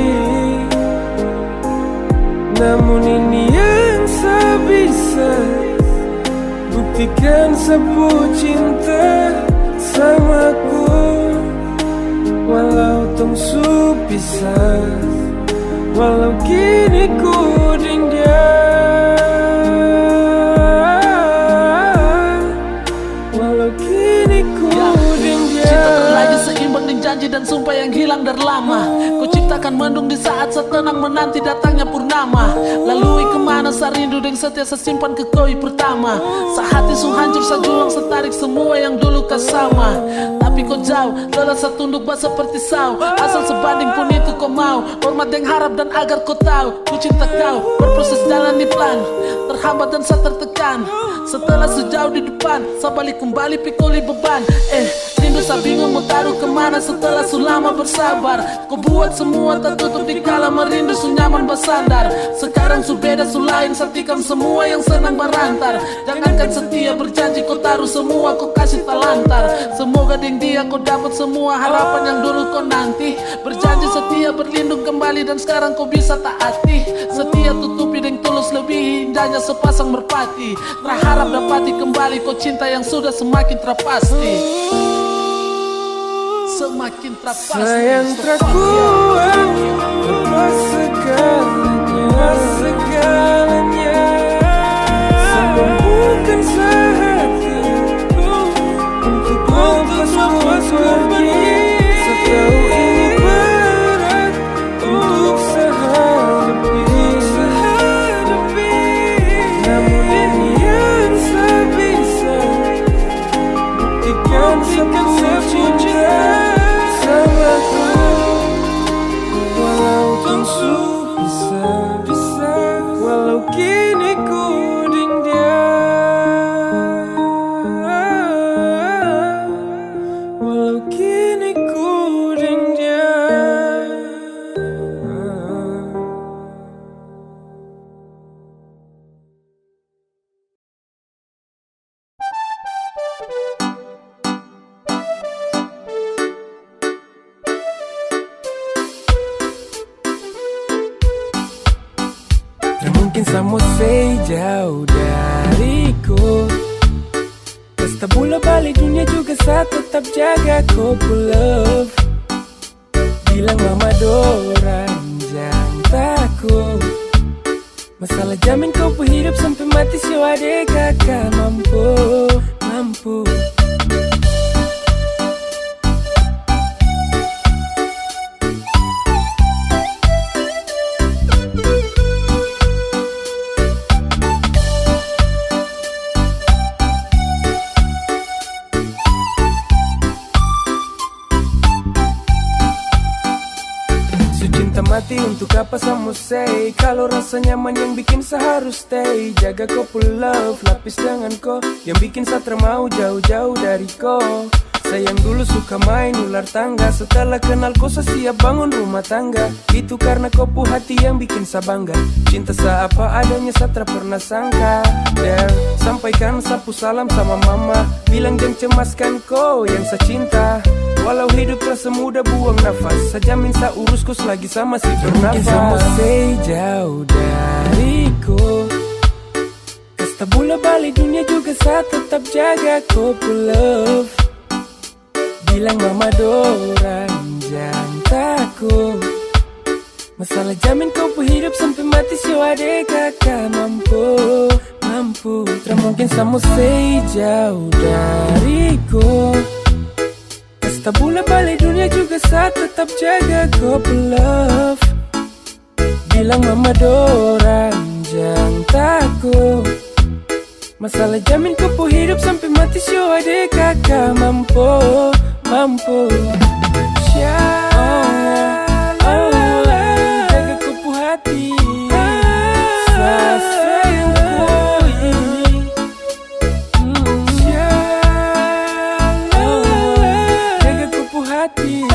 Namun ini yang sa bisa buktikan sa pu cinta sama ko. Walau tong su pisah, walau kini ku deng dia, walau kini ku deng dia. Cinta terlanjur seimbang deng janji dan sumpah yang hilang dari lama. Kau ciptakan mendung di saat sa tenang menanti datangnya purnama. Lalui kemana sa rindu deng setia sa simpan ke koi pertama. Sa hati su hancur, sa julang, sa tarik semua yang dulu ka sama. Tapi ko jauh, lelah sa tunduk ba seperti sau. Asal sebanding pun itu ko mau. Hormat deng harap dan agar ko tahu, ku cinta kau. Berproses jalan di plan, terhambat dan sa tertekan. Setelah sejauh di depan, sa balik kembali pikuli beban. Eh, rindu sa bingung mau taruh kemana setelah su lama bersabar. Ko buat semua tertutup di kala merindu su nyaman bersandar. Sekarang su beda su lain, sa tikam semua yang senang berantar. Jangankan setia, berjanji ko taruh semua ko kasih talantar. Semoga deng dia ko dapat semua harapan yang dulu ko nanti. Berjanji setia berlindung kembali dan sekarang ko bisa taati. Setia tutupi deng tulus lebih indahnya sepasang merpati. Terharap dapati kembali ko cinta yang sudah semakin terpasti. Semakin terpasti. Sayang tak kuat lepas segalanya, lepas segalanya. Sa mampukan sehati untuk lepas kau pergi. Sa tahu ini berat untuk sa hadapi. Namun ini yang sa bisa buktikan sa pu cinta sama ko. Walau tong su pisah, walau kini ku deng dia, walau kini ku deng dia. Tidak mungkin sa mo stay jauh dari ko. Kasta bula balik dunia juga sa tetap jaga ko pu love. Bilang mama dorang jang tako. Masalah jamin ko pu hidup sampe mati, sio ade kaka mampu, mampu. Su cinta mati, untuk apa sa mo say? Kalo rasa nyaman yang bikin sa harus stay. Jaga ko pu love, lapis dengan ko, yang bikin sa tra mau jauh-jauh dari ko. Sa yang dulu suka main ular tangga, setelah kenal ko sa siap bangun rumah tangga. Itu karna ko pu hati yang bikin sa bangga. Cinta sa apa adanya, sa tra pernah sangka. Dan sampaikan sa pu salam sama mama, bilang jang cemaskan ko yang sa cinta. Walau hidup terasa mudah buang nafas, sa jamin sa urus ko selagi sa masih bernafas. Tidak mungkin sa mo stay jauh dari ko. Kasta bula balik dunia juga sa tetap jaga ko pu love. Bilang mama dorang jang tako. Masalah jamin ko pu hidup sampe mati, sio ade kaka mampu, mampu. Tra mungkin sa mo stay jauh dari ko. Pas Tabula bale dunia juga sa tetap jaga ko pu love. Bilang mama dorang jang tako. Masalah jamin ko pu hidup sampe mati, sio ade kaka mampo, mampo. Sya, oh, oh, jaga ko pu hati. Sa sayang ko ini. Hmm, sya, oh, jaga ko pu hati.